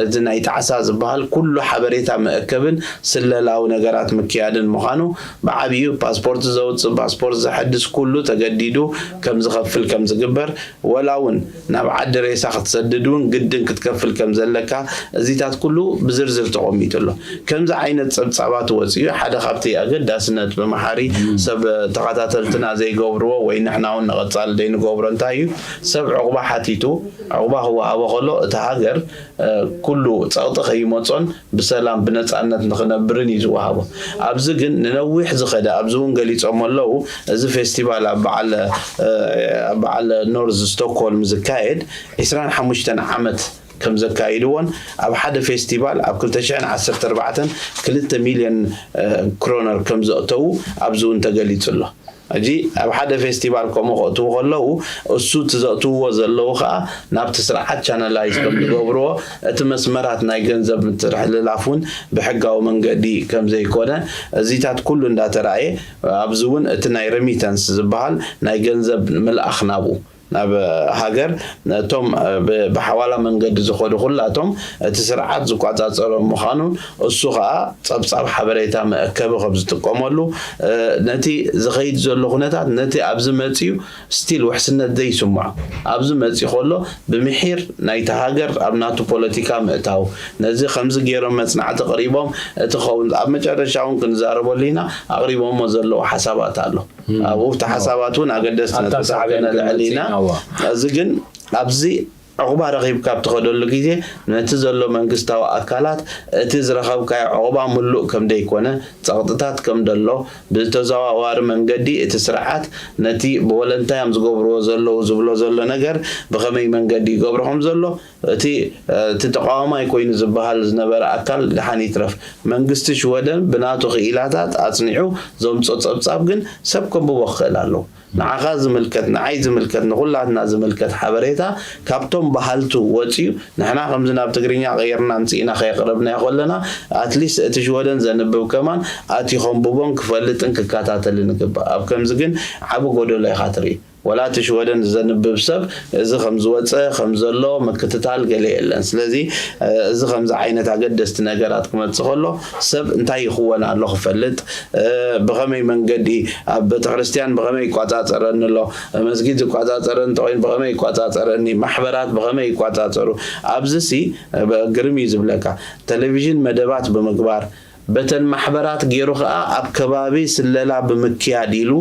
እዚ ናይ ጣዕሳ ዝበሃል ኩሉ ሓበሬታ መእከብን ስለላዊ ነገራት ምክያድን ምዃኑ ብዓብዩ ፓስፖርት ዘውፅእ፣ ፓስፖርት ዘሐድስ ኩሉ ተገዲዱ ከም ዝኸፍል ከም ዝግበር፣ ወላ እውን ናብ ዓዲ ሬሳ ክትሰድድ እውን ግድን ክትከፍል ከም ዘለካ፣ እዚታት ኩሉ ብዝርዝር ተቐሚጡ ኣሎ። ከምዚ ዓይነት ጸብጻባት ወጺኡ ሓደ ካብቲ ኣገዳስነት ብመሓሪ ሰብ ተኸታተልትና ዘይገብርዎ ወይ ንሕና እውን ንቐጻሊ ዘይንገብሮ እንታይ እዩ? ሰብ ዕቑባ ሓቲቱ ዕቑባ ክወሃቦ ከሎ እቲ ሃገር ኩሉ ጸቕጢ ከይመጾን ብሰላም ብነጻነት ንኽነብርን እዩ ዝወሃቦ። ኣብዚ ግን ንነዊሕ ዝኸደ ኣብዚ እውን ገሊጾም ኣለዉ። እዚ ፌስቲቫል ኣብ በዓል ኣብ በዓል ኖርዝ ስቶክሆልም ዝካየድ ዕስራን ሓሙሽተን ዓመት ከም ዘካይድዎን ኣብ ሓደ ፌስቲቫል ኣብ ክልተ ሽሕን ዓሰርተ ኣርባዕተን ክልተ ሚልዮን ክሮነር ከም ዘእተዉ ኣብዚ እውን ተገሊጹ ኣሎ። ሕጂ ኣብ ሓደ ፌስቲቫል ከምኡ ከእትዉ ከለዉ እሱ እቲ ዘእትውዎ ዘለዉ ከዓ ናብቲ ስርዓት ቻነላይዝ ከም ዝገብርዎ እቲ መስመራት ናይ ገንዘብ ምትሕልላፍ እውን ብሕጋዊ መንገዲ ከም ዘይኮነ እዚታት ኩሉ እንዳተራእየ ኣብዚ እውን እቲ ናይ ሬሚታንስ ዝበሃል ናይ ገንዘብ ምልኣኽ ናብኡ ናብ ሃገር ነቶም ብሓዋላ መንገዲ ዝኸዱ ኩላቶም እቲ ስርዓት ዝቋጻጸሮም ምዃኑን እሱ ኸኣ ጸብጻብ ሓበሬታ መእከቢ ከም ዝጥቀመሉ ነቲ ዝኸይድ ዘሎ ኩነታት ነቲ ኣብዚ መጽዩ ስቲል ውሕስነት ዘይስምዖ ኣብዚ መጽዩ ከሎ ብምሒር ናይቲ ሃገር ኣብ ናቱ ፖለቲካ ምእታው ነዚ ከምዚ ገይሮም መጽናዕቲ ቀሪቦም እቲ ኸውን ኣብ መጨረሻ እውን ክንዛረበሉ ኢና ኣቕሪቦሞ ዘለዉ ሓሳባት ኣሎ ኣብኡ እቲ ሓሳባት እውን ኣገደስቲ ኣታ ነጥብታት ሳዕቤን ከነልዕል ኢና። ብመጽናዕቲ፣ እዋ። እዚ ግን ኣብዚ ዕቑባ ረኺብካ ኣብ ትኸደሉ ግዜ ነቲ ዘሎ መንግስታዊ ኣካላት እቲ ዝረኸብካዮ ዕቑባ ምሉእ ከም ደይኮነ፣ ጸቕጥታት ከም ደሎ፣ ብተዘዋዋሪ መንገዲ እቲ ስርዓት ነቲ ብወለንታዮም ዝገብርዎ ዘለዉ ዝብሎ ዘሎ ነገር ብኸመይ መንገዲ ይገብሮ ከም ዘሎ እቲ እቲ ተቃዋማይ ኮይኑ ዝበሃል ዝነበረ ኣካል ደሓን ይትረፍ መንግስቲ ሽወደን ብናቱ ክኢላታት ኣጽኒዑ ዘምጾ ጸብጻብ ግን ሰብ ከንብቦ ክኽእል ኣለዎ። ንዓኻ ዝምልከት ንዓይ ዝምልከት ንኹላትና ዝምልከት ሓበሬታ ካብቶም በሃልቱ ወጺኡ ንሕና ከምዚ ናብ ትግርኛ ቀይርና ኣምጺእና ከየቕረብናዮ ከለና ኣትሊስት እቲ ሽወደን ዘንብብ ከማን ኣትዩ ከንብቦን ክፈልጥን ክከታተልን ይግባእ። ኣብ ከምዚ ግን ዓቢ ጎደሎ ኢኻ ትርኢ። ወላ እቲ ሽወደን ዘንብብ ሰብ እዚ ከም ዝወፀ ከም ዘሎ ምክትታል ገለ የለን። ስለዚ እዚ ከምዚ ዓይነት ኣገደስቲ ነገራት ክመፅእ ከሎ ሰብ እንታይ ይኽወን ኣሎ ክፈልጥ ብኸመይ መንገዲ ኣብ ቤተክርስትያን ብኸመይ ይቋፃፀረኒ ኣሎ መስጊድ ዝቋፃፀረ እንተኮይኑ ብኸመይ ይቋፃፀረኒ ማሕበራት ብኸመይ ይቋፃፀሩ ኣብዚ ሲ ግርም እዩ ዝብለካ ቴሌቪዥን መደባት ብምግባር በተን ማሕበራት ገይሩ ከኣ ኣብ ከባቢ ስለላ ብምክያድ ኢሉ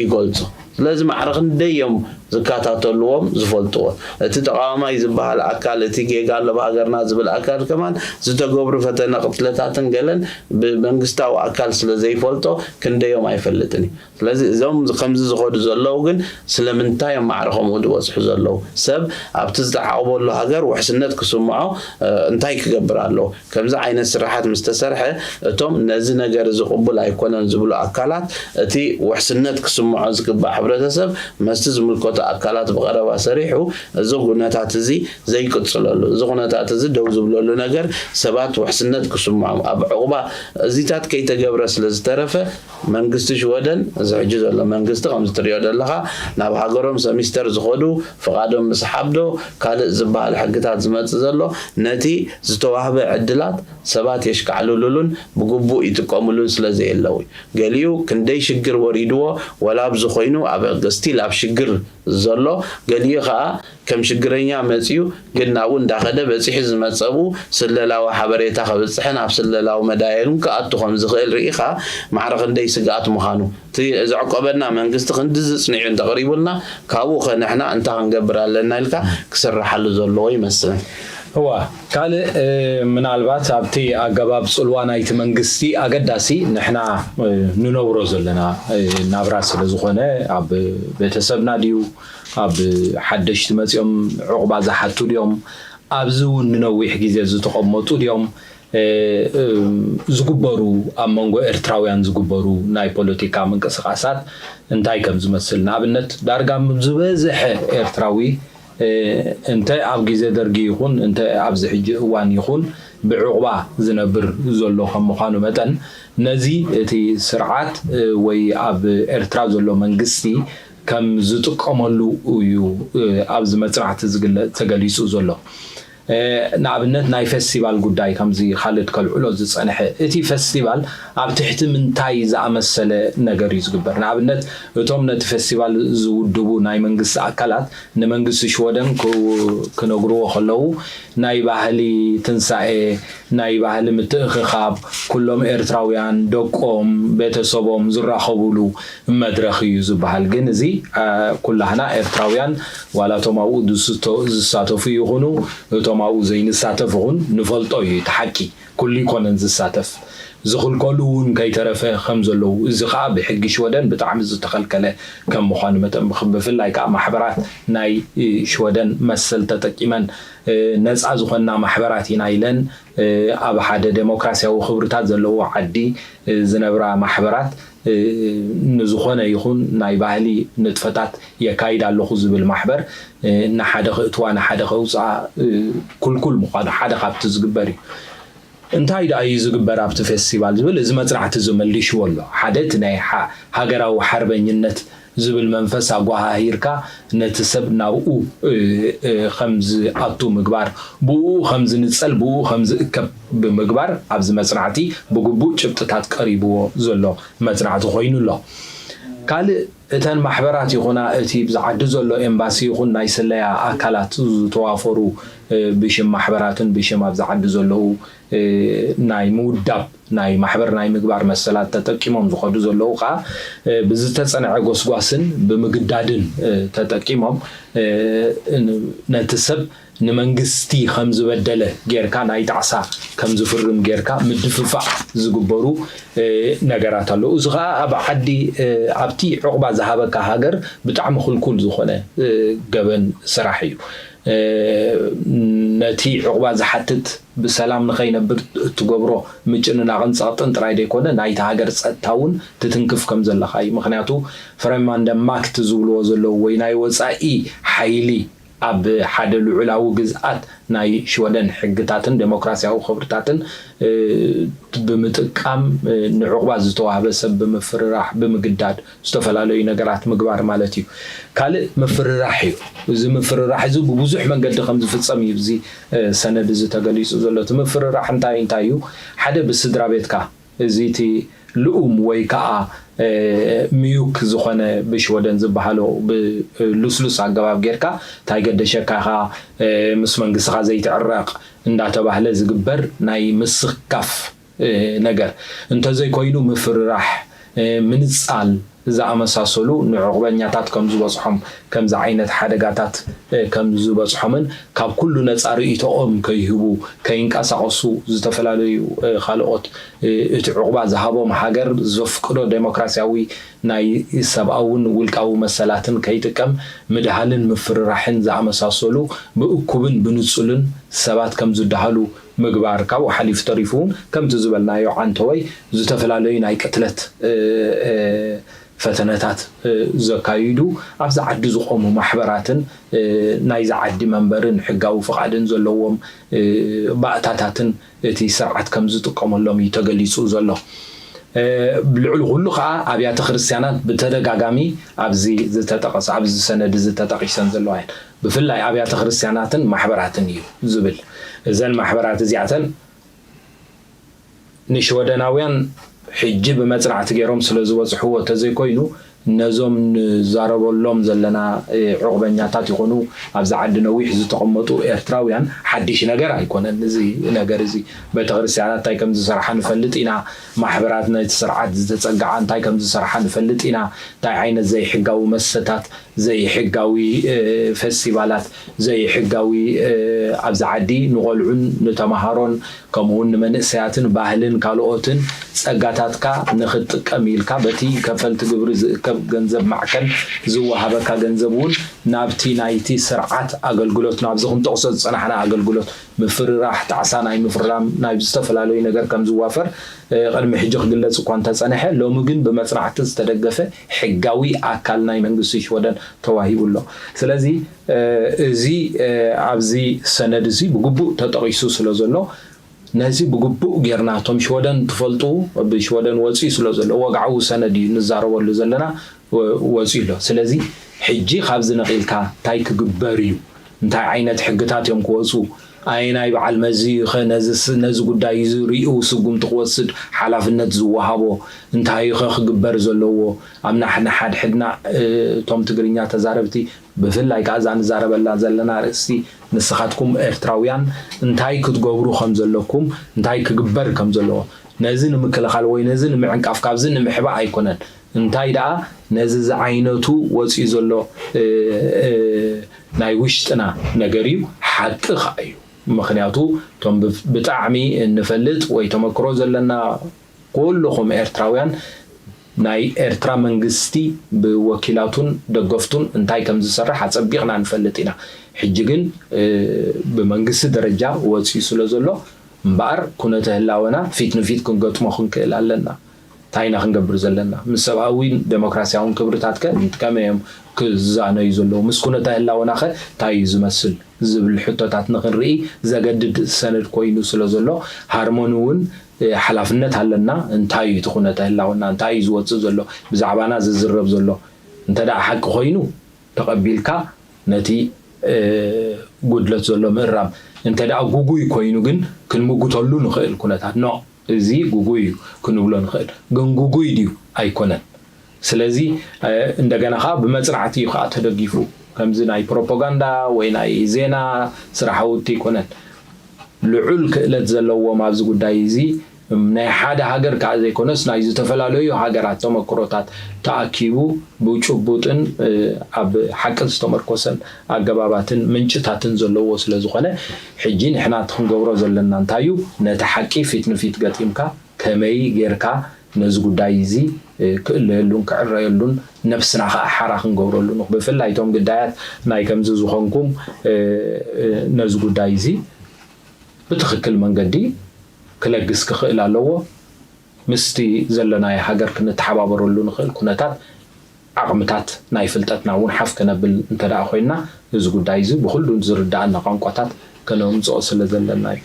ይገልጾ። ስለዚ ማዕረ ክንደይ እዮም ዝከታተልዎም ዝፈልጥዎ። እቲ ተቃዋማይ ዝበሃል ኣካል እቲ ጌጋ ኣሎ ብሃገርና ዝብል ኣካል ከማን ዝተገብሩ ፈተነ ቅትለታትን ገለን ብመንግስታዊ ኣካል ስለ ዘይፈልጦ ክንደዮም ኣይፈልጥን እዩ። ስለዚ እዞም ከምዚ ዝኸዱ ዘለዉ ግን ስለምንታይ እዮም ማዕረ ከምኡ ዝበፅሑ ዘለዉ? ሰብ ኣብቲ ዝተዓቕበሉ ሃገር ውሕስነት ክስምዖ እንታይ ክገብር ኣለዎ? ከምዚ ዓይነት ስራሓት ምስ ተሰርሐ እቶም ነዚ ነገር እዚ ቅቡል ኣይኮነን ዝብሉ ኣካላት እቲ ውሕስነት ክስምዖ ዝግባእ ሕብረተሰብ መስቲ ዝምልከቶ ኣካላት ብቐረባ ሰሪሑ እዚ ኩነታት እዚ ዘይቅፅለሉ እዚ ኩነታት እዚ ደው ዝብለሉ ነገር ሰባት ውሕስነት ክስምዖም ኣብ ዕቑባ እዚታት ከይተገብረ ስለ ዝተረፈ መንግስቲ ሽወደን እዚ ሕጂ ዘሎ መንግስቲ ከምዚ ትሪኦ ዘለኻ ናብ ሃገሮም ሰሚስተር ዝኸዱ ፍቓዶም ምስሓብ ዶ ካልእ ዝበሃል ሕግታት ዝመፅእ ዘሎ ነቲ ዝተዋህበ ዕድላት ሰባት የሽካዕልሉሉን ብግቡእ ይጥቀምሉን ስለ ዘየለዉ እዩ። ገሊኡ ክንደይ ሽግር ወሪድዎ ወላ ኣብዚ ኮይኑ ኣብ ስቲል ኣብ ሽግር ዘሎ ገሊኡ ከዓ ከም ሽግረኛ መፅዩ ግን ናብኡ እንዳኸደ በፂሑ ዝመፀቡ ስለላዊ ሓበሬታ ከብፅሕን ኣብ ስለላዊ መዳየሉን ክኣቱ ከም ዝኽእል ርኢኻ ማዕረ ክንደይ ስግኣት ምዃኑ እቲ ዘዕቆበና መንግስቲ ክንድዚ ፅኒዑ እንተቕሪቡልና ካብኡ ኸ ንሕና እንታይ ክንገብር ኣለና ኢልካ ክስርሓሉ ዘለዎ ይመስል። እዋ ካልእ ምናልባት ኣብቲ ኣገባብ ፅልዋ ናይቲ መንግስቲ ኣገዳሲ ንሕና ንነብሮ ዘለና ናብራ ስለ ዝኾነ ኣብ ቤተሰብና ድዩ ኣብ ሓደሽቲ መፂኦም ዕቑባ ዝሓቱ ድዮም ኣብዚ እውን ንነዊሕ ግዜ ዝተቐመጡ ድዮም ዝግበሩ ኣብ መንጎ ኤርትራውያን ዝግበሩ ናይ ፖለቲካ ምንቅስቃሳት እንታይ ከም ዝመስል ንኣብነት ዳርጋ ዝበዝሐ ኤርትራዊ እንተ ኣብ ግዜ ደርጊ ይኹን እንተ ኣብዚ ሕጂ እዋን ይኹን ብዕቑባ ዝነብር ዘሎ ከም ምዃኑ መጠን ነዚ እቲ ስርዓት ወይ ኣብ ኤርትራ ዘሎ መንግስቲ ከም ዝጥቀመሉ እዩ ኣብዚ መፅናዕቲ ዝግለፅ ተገሊፁ ዘሎ። ንኣብነት ናይ ፈስቲቫል ጉዳይ ከምዚ ካልድ ከልዕሎ ዝጸንሐ፣ እቲ ፈስቲቫል ኣብ ትሕቲ ምንታይ ዝኣመሰለ ነገር እዩ ዝግበር? ንኣብነት እቶም ነቲ ፈስቲቫል ዝውድቡ ናይ መንግስቲ ኣካላት ንመንግስቲ ሽወደን ክነግርዎ ከለዉ ናይ ባህሊ ትንሳኤ፣ ናይ ባህሊ ምትእኽኻብ፣ ኩሎም ኤርትራውያን ደቆም ቤተሰቦም ዝራኸቡሉ መድረኽ እዩ ዝበሃል። ግን እዚ ኩላህና ኤርትራውያን ዋላ እቶም ኣብኡ ዝሳተፉ ይኹኑ እቶም ኣብኡ ዘይንሳተፍ ኹን ንፈልጦ እዩ እቲ ሓቂ። ኩሉ ይኮነን ዝሳተፍ፣ ዝኽልከሉ እውን ከይተረፈ ከም ዘለዉ፣ እዚ ከዓ ብሕጊ ሽወደን ብጣዕሚ ዝተኸልከለ ከም ምዃኑ መጠን ብፍላይ ከዓ ማሕበራት ናይ ሽወደን መሰል ተጠቂመን ነፃ ዝኾና ማሕበራት ኢና ኢለን ኣብ ሓደ ዴሞክራሲያዊ ክብርታት ዘለዎ ዓዲ ዝነብራ ማሕበራት ንዝኾነ ይኹን ናይ ባህሊ ንጥፈታት የካይድ ኣለኹ ዝብል ማሕበር ንሓደ ክእትዋ ንሓደ ከውፅኣ ኩልኩል ምዃኑ ሓደ ካብቲ ዝግበር እዩ። እንታይ ደኣ እዩ ዝግበር ኣብቲ ፌስቲቫል ዝብል እዚ መፅናዕቲ እዚ መሊሽዎ ኣሎ። ሓደ እቲ ናይ ሃገራዊ ሓርበኝነት ዝብል መንፈስ ኣጓሃሂርካ ነቲ ሰብ ናብኡ ከም ዝኣቱ ምግባር፣ ብኡ ከም ዝንፀል፣ ብኡ ከም ዝእከብ ብምግባር ኣብዚ መፅናዕቲ ብግቡእ ጭብጥታት ቀሪብዎ ዘሎ መፅናዕቲ ኮይኑ ኣሎ። ካልእ እተን ማሕበራት ይኹና እቲ ብዝዓዲ ዘሎ ኤምባሲ ይኹን ናይ ስለያ ኣካላት ዝተዋፈሩ ብሽም ማሕበራትን ብሽም ኣብዚ ዓዲ ዘለዉ ናይ ምውዳብ ናይ ማሕበር ናይ ምግባር መሰላት ተጠቂሞም ዝኸዱ ዘለዉ ከዓ ብዝተፀንዐ ጎስጓስን ብምግዳድን ተጠቂሞም ነቲ ሰብ ንመንግስቲ ከም ዝበደለ ጌርካ ናይ ጣዕሳ ከም ዝፍርም ጌርካ ምድፍፋዕ ዝግበሩ ነገራት ኣለዉ። እዚ ከዓ ኣብ ዓዲ ኣብቲ ዕቑባ ዝሃበካ ሃገር ብጣዕሚ ክልኩል ዝኾነ ገበን ስራሕ እዩ። ነቲ ዕቑባ ዝሓትት ብሰላም ንኸይነብር እትገብሮ ምጭንናቕን ጸቕጥን ጥራይ ዘይኮነ ናይቲ ሃገር ጸጥታ እውን ትትንክፍ ከም ዘለኻ እዩ። ምኽንያቱ ፍረማንደ ማክት ዝብልዎ ዘለዉ ወይ ናይ ወጻኢ ሓይሊ ኣብ ሓደ ልዑላዊ ግዝኣት ናይ ሽወደን ሕግታትን ዴሞክራሲያዊ ክብርታትን ብምጥቃም ንዕቑባ ዝተዋህበ ሰብ ብምፍርራሕ ብምግዳድ ዝተፈላለዩ ነገራት ምግባር ማለት እዩ። ካልእ ምፍርራሕ እዩ። እዚ ምፍርራሕ እዚ ብብዙሕ መንገዲ ከም ዝፍጸም እዩ እዚ ሰነድ እዚ ተገሊጹ ዘሎ። እቲ ምፍርራሕ እንታይ እንታይ እዩ? ሓደ ብስድራ ቤትካ እዚ እቲ ልኡም ወይ ከዓ ምዩክ ዝኾነ ብሽወደን ዝበሃሎ ብልስሉስ ኣገባብ ጌርካ እንታይ ገደሸካ ኢኻ ምስ መንግስትኻ ዘይትዕረቕ እንዳተባህለ ዝግበር ናይ ምስካፍ ነገር እንተዘይኮይኑ ምፍርራሕ፣ ምንጻል ዝኣመሳሰሉ ንዕቑበኛታት ከም ዝበጽሖም ከምዚ ዓይነት ሓደጋታት ከም ዝበጽሖምን ካብ ኩሉ ነጻ ርእይቶኦም ከይህቡ ከይንቀሳቐሱ ዝተፈላለዩ ካልኦት እቲ ዕቑባ ዝሃቦም ሃገር ዘፍቅዶ ዴሞክራሲያዊ ናይ ሰብኣውን ውልቃዊ መሰላትን ከይጥቀም ምድሃልን ምፍርራሕን ዝኣመሳሰሉ ብእኩብን ብንጹልን ሰባት ከም ዝደሃሉ ምግባር ካብኡ ሓሊፉ ተሪፉ እውን ከምቲ ዝበልናዮ ዓንተወይ ዝተፈላለዩ ናይ ቅትለት ፈተነታት ዘካይዱ ኣብዚ ዓዲ ዝቆሙ ማሕበራትን ናይዚ ዓዲ መንበርን ሕጋዊ ፍቓድን ዘለዎም ባእታታትን እቲ ስርዓት ከም ዝጥቀመሎም እዩ ተገሊፁ ዘሎ። ልዕሊ ኩሉ ከዓ ኣብያተ ክርስቲያናት ብተደጋጋሚ ኣብዚ ዝተጠቐሰ ኣብዚ ሰነድ እዚ ተጠቒሰን ዘለዋ እየን። ብፍላይ ኣብያተ ክርስቲያናትን ማሕበራትን እዩ ዝብል። እዘን ማሕበራት እዚኣተን ንሽወደናውያን ሕጂ ብመፅናዕቲ ገይሮም ስለ ዝበፅሕዎ ተዘይኮይኑ ነዞም ንዛረበሎም ዘለና ዕቑበኛታት ይኾኑ ኣብዚ ዓዲ ነዊሕ ዝተቐመጡ ኤርትራውያን ሓድሽ ነገር ኣይኮነን። እዚ ነገር እዚ ቤተክርስትያናት እንታይ ከም ዝሰርሓ ንፈልጥ ኢና። ማሕበራት ነቲ ስርዓት ዝተፀግዓ እንታይ ከም ዝሰርሓ ንፈልጥ ኢና። እንታይ ዓይነት ዘይሕጋዊ መሰታት ዘይሕጋዊ ፈስቲቫላት ዘይሕጋዊ ኣብዚ ዓዲ ንቆልዑን ንተምሃሮን ከምኡውን ንመንእሰያትን ባህልን ካልኦትን ጸጋታትካ ንኽትጥቀም ኢልካ በቲ ከፈልቲ ግብሪ ዝእከብ ገንዘብ ማዕከን ዝወሃበካ ገንዘብ እውን ናብቲ ናይቲ ስርዓት ኣገልግሎት ናብዚ ክንጠቕሶ ዝጸናሕና ኣገልግሎት ምፍርራሕ ጣዕሳ ናይ ምፍራም ናይ ዝተፈላለዩ ነገር ከም ዝዋፈር ቅድሚ ሕጂ ክግለጽ እኳ እንተጸንሐ ሎሚ ግን ብመጽናዕቲ ዝተደገፈ ሕጋዊ ኣካል ናይ መንግስቲ ሽወደን ተዋሂቡ ኣሎ። ስለዚ እዚ ኣብዚ ሰነድ እዚ ብግቡእ ተጠቒሱ ስለ ዘሎ ነዚ ብግቡእ ጌርና እቶም ሽወደን ትፈልጡ ብሽወደን ወፂኡ ስለ ዘሎ ወግዓዊ ሰነድ እዩ ንዛረበሉ ዘለና ወፂኡ ኣሎ። ስለዚ ሕጂ ካብዚ ነቒልካ እንታይ ክግበር እዩ እንታይ ዓይነት ሕግታት እዮም ክወፁ ኣየናይ በዓል መዚ ኸ ነዚ ጉዳይ እዚ ሪኡ ስጉምቲ ክወስድ ሓላፍነት ዝወሃቦ? እንታይ ኸ ክግበር ዘለዎ? ኣብ ንሓድሕድና እቶም ትግርኛ ተዛረብቲ ብፍላይ ከዓ እዛ ንዛረበላ ዘለና ርእስቲ ንስኻትኩም ኤርትራውያን እንታይ ክትገብሩ ከም ዘለኩም እንታይ ክግበር ከም ዘለዎ ነዚ ንምክልኻል ወይ ነዚ ንምዕንቃፍ ካብዚ ንምሕባእ ኣይኮነን። እንታይ ደኣ ነዚ ዝዓይነቱ ወፂኡ ዘሎ ናይ ውሽጥና ነገር እዩ፣ ሓቂ ከዓ እዩ። ምክንያቱ እቶም ብጣዕሚ እንፈልጥ ወይ ተመክሮ ዘለና ኩልኹም ኤርትራውያን ናይ ኤርትራ መንግስቲ ብወኪላቱን ደገፍቱን እንታይ ከም ዝሰርሕ ኣጸቢቕና ንፈልጥ ኢና። ሕጂ ግን ብመንግስቲ ደረጃ ወፂኡ ስለ ዘሎ እምበኣር ኩነተ ህላወና ፊት ንፊት ክንገጥሞ ክንክእል ኣለና። እንታይ ኢና ክንገብር ዘለና? ምስ ሰብኣዊን ደሞክራሲያውን ክብርታት ከ ከመይ እዮም ክዛነዩ ዘለዉ? ምስ ኩነተ ህላወና ከ እንታይ እዩ ዝመስል? ዝብል ሕቶታት ንኽንርኢ ዘገድድ ሰነድ ኮይኑ ስለ ዘሎ ሃርሞኒ እውን ሓላፍነት ኣለና። እንታይ እዩ እቲ ኩነተ ህላወና? እንታይ እዩ ዝወፅእ ዘሎ? ብዛዕባና ዝዝረብ ዘሎ እንተ ደኣ ሓቂ ኮይኑ ተቐቢልካ ነቲ ጉድለት ዘሎ ምእራም፣ እንተ ደኣ ጉጉይ ኮይኑ ግን ክንምጉተሉ ንኽእል ኩነታት ኖ እዚ ጉጉይ እዩ ክንብሎ ንኽእል፣ ግን ጉጉይ ድዩ ኣይኮነን። ስለዚ እንደገና ከዓ ብመፅናዕቲ እዩ ከዓ ተደጊፉ። ከምዚ ናይ ፕሮፓጋንዳ ወይ ናይ ዜና ስራሕውቲ ኣይኮነን። ልዑል ክእለት ዘለዎም ኣብዚ ጉዳይ እዚ ናይ ሓደ ሃገር ከዓ ዘይኮነስ ናይ ዝተፈላለዩ ሃገራት ተመክሮታት ተኣኪቡ ብጭቡጥን ኣብ ሓቂ ዝተመርኮሰን ኣገባባትን ምንጭታትን ዘለዎ ስለ ዝኾነ ሕጂ ንሕና እቲ ክንገብሮ ዘለና እንታይ እዩ? ነቲ ሓቂ ፊት ንፊት ገጢምካ ከመይ ጌርካ ነዚ ጉዳይ እዚ ክእለየሉን ክዕረየሉን ነብስና ከዓ ሓራ ክንገብረሉ ብፍላይ እቶም ግዳያት ናይ ከምዚ ዝኾንኩም ነዚ ጉዳይ እዚ ብትኽክል መንገዲ ክለግስ ክኽእል ኣለዎ። ምስቲ ዘለናዮ ሃገር ክንተሓባበረሉ ንኽእል ኩነታት ዓቕምታት ናይ ፍልጠትና እውን ሓፍ ከነብል እንተ ደኣ ኮይንና እዚ ጉዳይ እዚ ብኹሉ ዝርድኣና ቋንቋታት ከነምፅኦ ስለ ዘለና እዩ።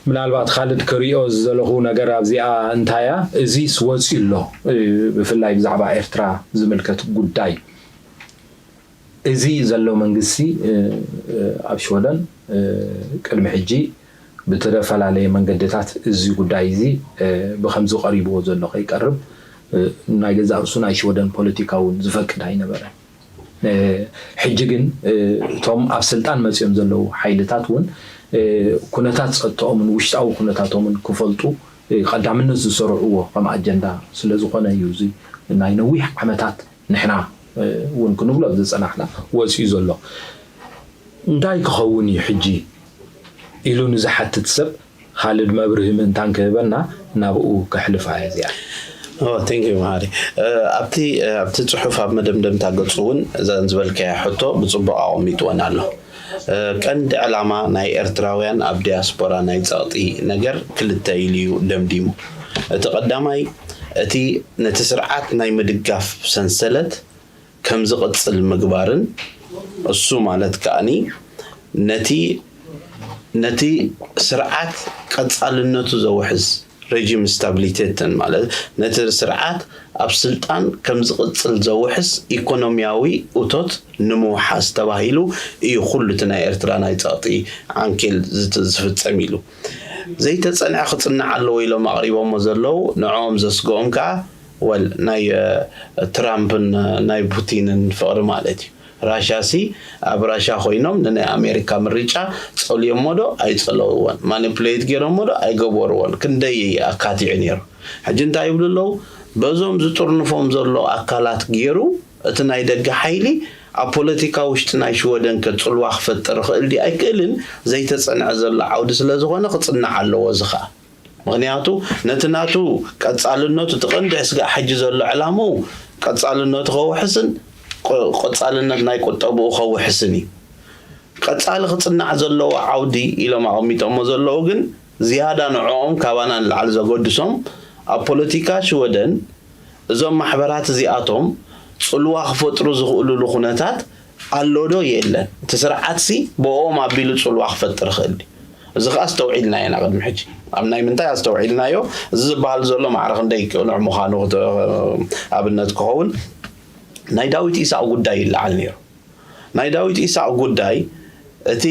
ምናልባት ካልድ ክሪኦ ዝደለኹ ነገር ኣብዚኣ እንታያ እዚስ ወፂኡ ኣሎ ብፍላይ ብዛዕባ ኤርትራ ዝምልከት ጉዳይ እዚ ዘሎ መንግስቲ ኣብ ሽወደን ቅድሚ ሕጂ ብተፈላለየ መንገድታት እዚ ጉዳይ እዚ ብከምዚ ቀሪብዎ ዘሎ ከይቀርብ ናይ ገዛእ ርእሱ ናይ ሽወደን ፖለቲካ እውን ዝፈቅድ ኣይነበረን። ሕጂ ግን እቶም ኣብ ስልጣን መፅኦም ዘለዉ ሓይልታት እውን ኩነታት ፀጥተኦምን ውሽጣዊ ኩነታቶምን ክፈልጡ ቀዳምነት ዝሰርዕዎ ከም ኣጀንዳ ስለ ዝኾነ እዩ እዚ ናይ ነዊሕ ዓመታት ንሕና እውን ክንብሎ ዝፀናሕና ወፂኡ ዘሎ። እንታይ ክኸውን እዩ ሕጂ ኢሉ ንዝሓትት ሰብ ካልድ መብርሂ ምእንታን ክህበና ናብኡ ከሕልፋ እየ እዚኣ። ቴንክ ዩ መሃሪ። ኣብቲ ኣብቲ ፅሑፍ ኣብ መደምደምታ ገፁ እውን እዘን ዝበልካያ ሕቶ ብፅቡቅ ኣቐሚጥወን ኣሎ። ቀንዲ ዕላማ ናይ ኤርትራውያን ኣብ ዲያስፖራ ናይ ፀቕጢ ነገር ክልተ ኢሉ እዩ ደምዲሙ። እቲ ቀዳማይ እቲ ነቲ ስርዓት ናይ ምድጋፍ ሰንሰለት ከም ዝቕጽል ምግባርን እሱ ማለት ከኣኒ ነቲ ነቲ ስርዓት ቀጻልነቱ ዘውሕስ ሬጂም ስታብሊቴትን ማለት ነቲ ስርዓት ኣብ ስልጣን ከም ዝቕጽል ዘውሕስ ኢኮኖሚያዊ እቶት ንምውሓስ ተባሂሉ እዩ ኩሉ እቲ ናይ ኤርትራ ናይ ጸቕጢ ዓንኬል ዝፍጸም ኢሉ። ዘይተጸንዐ ክጽናዕ ኣለዎ ኢሎም ኣቕሪቦሞ ዘለዉ ንዕኦም ዘስግኦም ከኣ ወል ናይ ትራምፕን ናይ ፑቲንን ፍቕሪ ማለት እዩ። ራሻ ሲ ኣብ ራሻ ኮይኖም ንናይ ኣሜሪካ ምርጫ ጸልዮሞ ዶ ኣይጸለውዎን፣ ማኒፕሌት ገይሮሞ ዶ ኣይገበርዎን፣ ክንደይ ኣካቲዑ ነይሩ። ሕጂ እንታይ ይብሉ ኣለዉ? በዞም ዝጥርንፎም ዘሎ ኣካላት ገይሩ እቲ ናይ ደገ ሓይሊ ኣብ ፖለቲካ ውሽጢ ናይ ሽወደን ከ ጽልዋ ክፈጥር ይኽእል ድዩ ኣይክእልን ዘይተጸንዐ ዘሎ ዓውዲ ስለ ዝኾነ ክጽናዕ ኣለዎ እዚ ኸኣ። ምኽንያቱ ነቲ ናቱ ቀጻልነቱ እቲ ቀንዲ ስጋዕ ሕጂ ዘሎ ዕላምኡ ቀጻልነቱ ከውሕስን ቀጻልነት ናይ ቁጠብኡ ከውሕስን እዩ። ቀጻሊ ክጽናዕ ዘለዎ ዓውዲ ኢሎም ኣቐሚጦሞ ዘለዉ ግን ዝያዳ ንዕኦም ካባና ንላዕሊ ዘገድሶም ኣብ ፖለቲካ ሽወደን እዞም ማሕበራት እዚኣቶም ጽልዋ ክፈጥሩ ዝኽእሉሉ ኩነታት ኣሎ ዶ የለን? እቲ ስርዓትሲ ብኦም ኣቢሉ ጽልዋ ክፈጥር ይኽእል ድዩ? እዚ ከኣ ኣስተውዒልና ኢና ቅድሚ ሕጂ። ኣብ ናይ ምንታይ ኣስተውዒልናዮ? እዚ ዝበሃል ዘሎ ማዕረ ክንደይ ቅኑዕ ምዃኑ ኣብነት ክኸውን ናይ ዳዊት ኢሳቕ ጉዳይ ይለዓል ነይሩ። ናይ ዳዊት ኢሳቕ ጉዳይ እቲ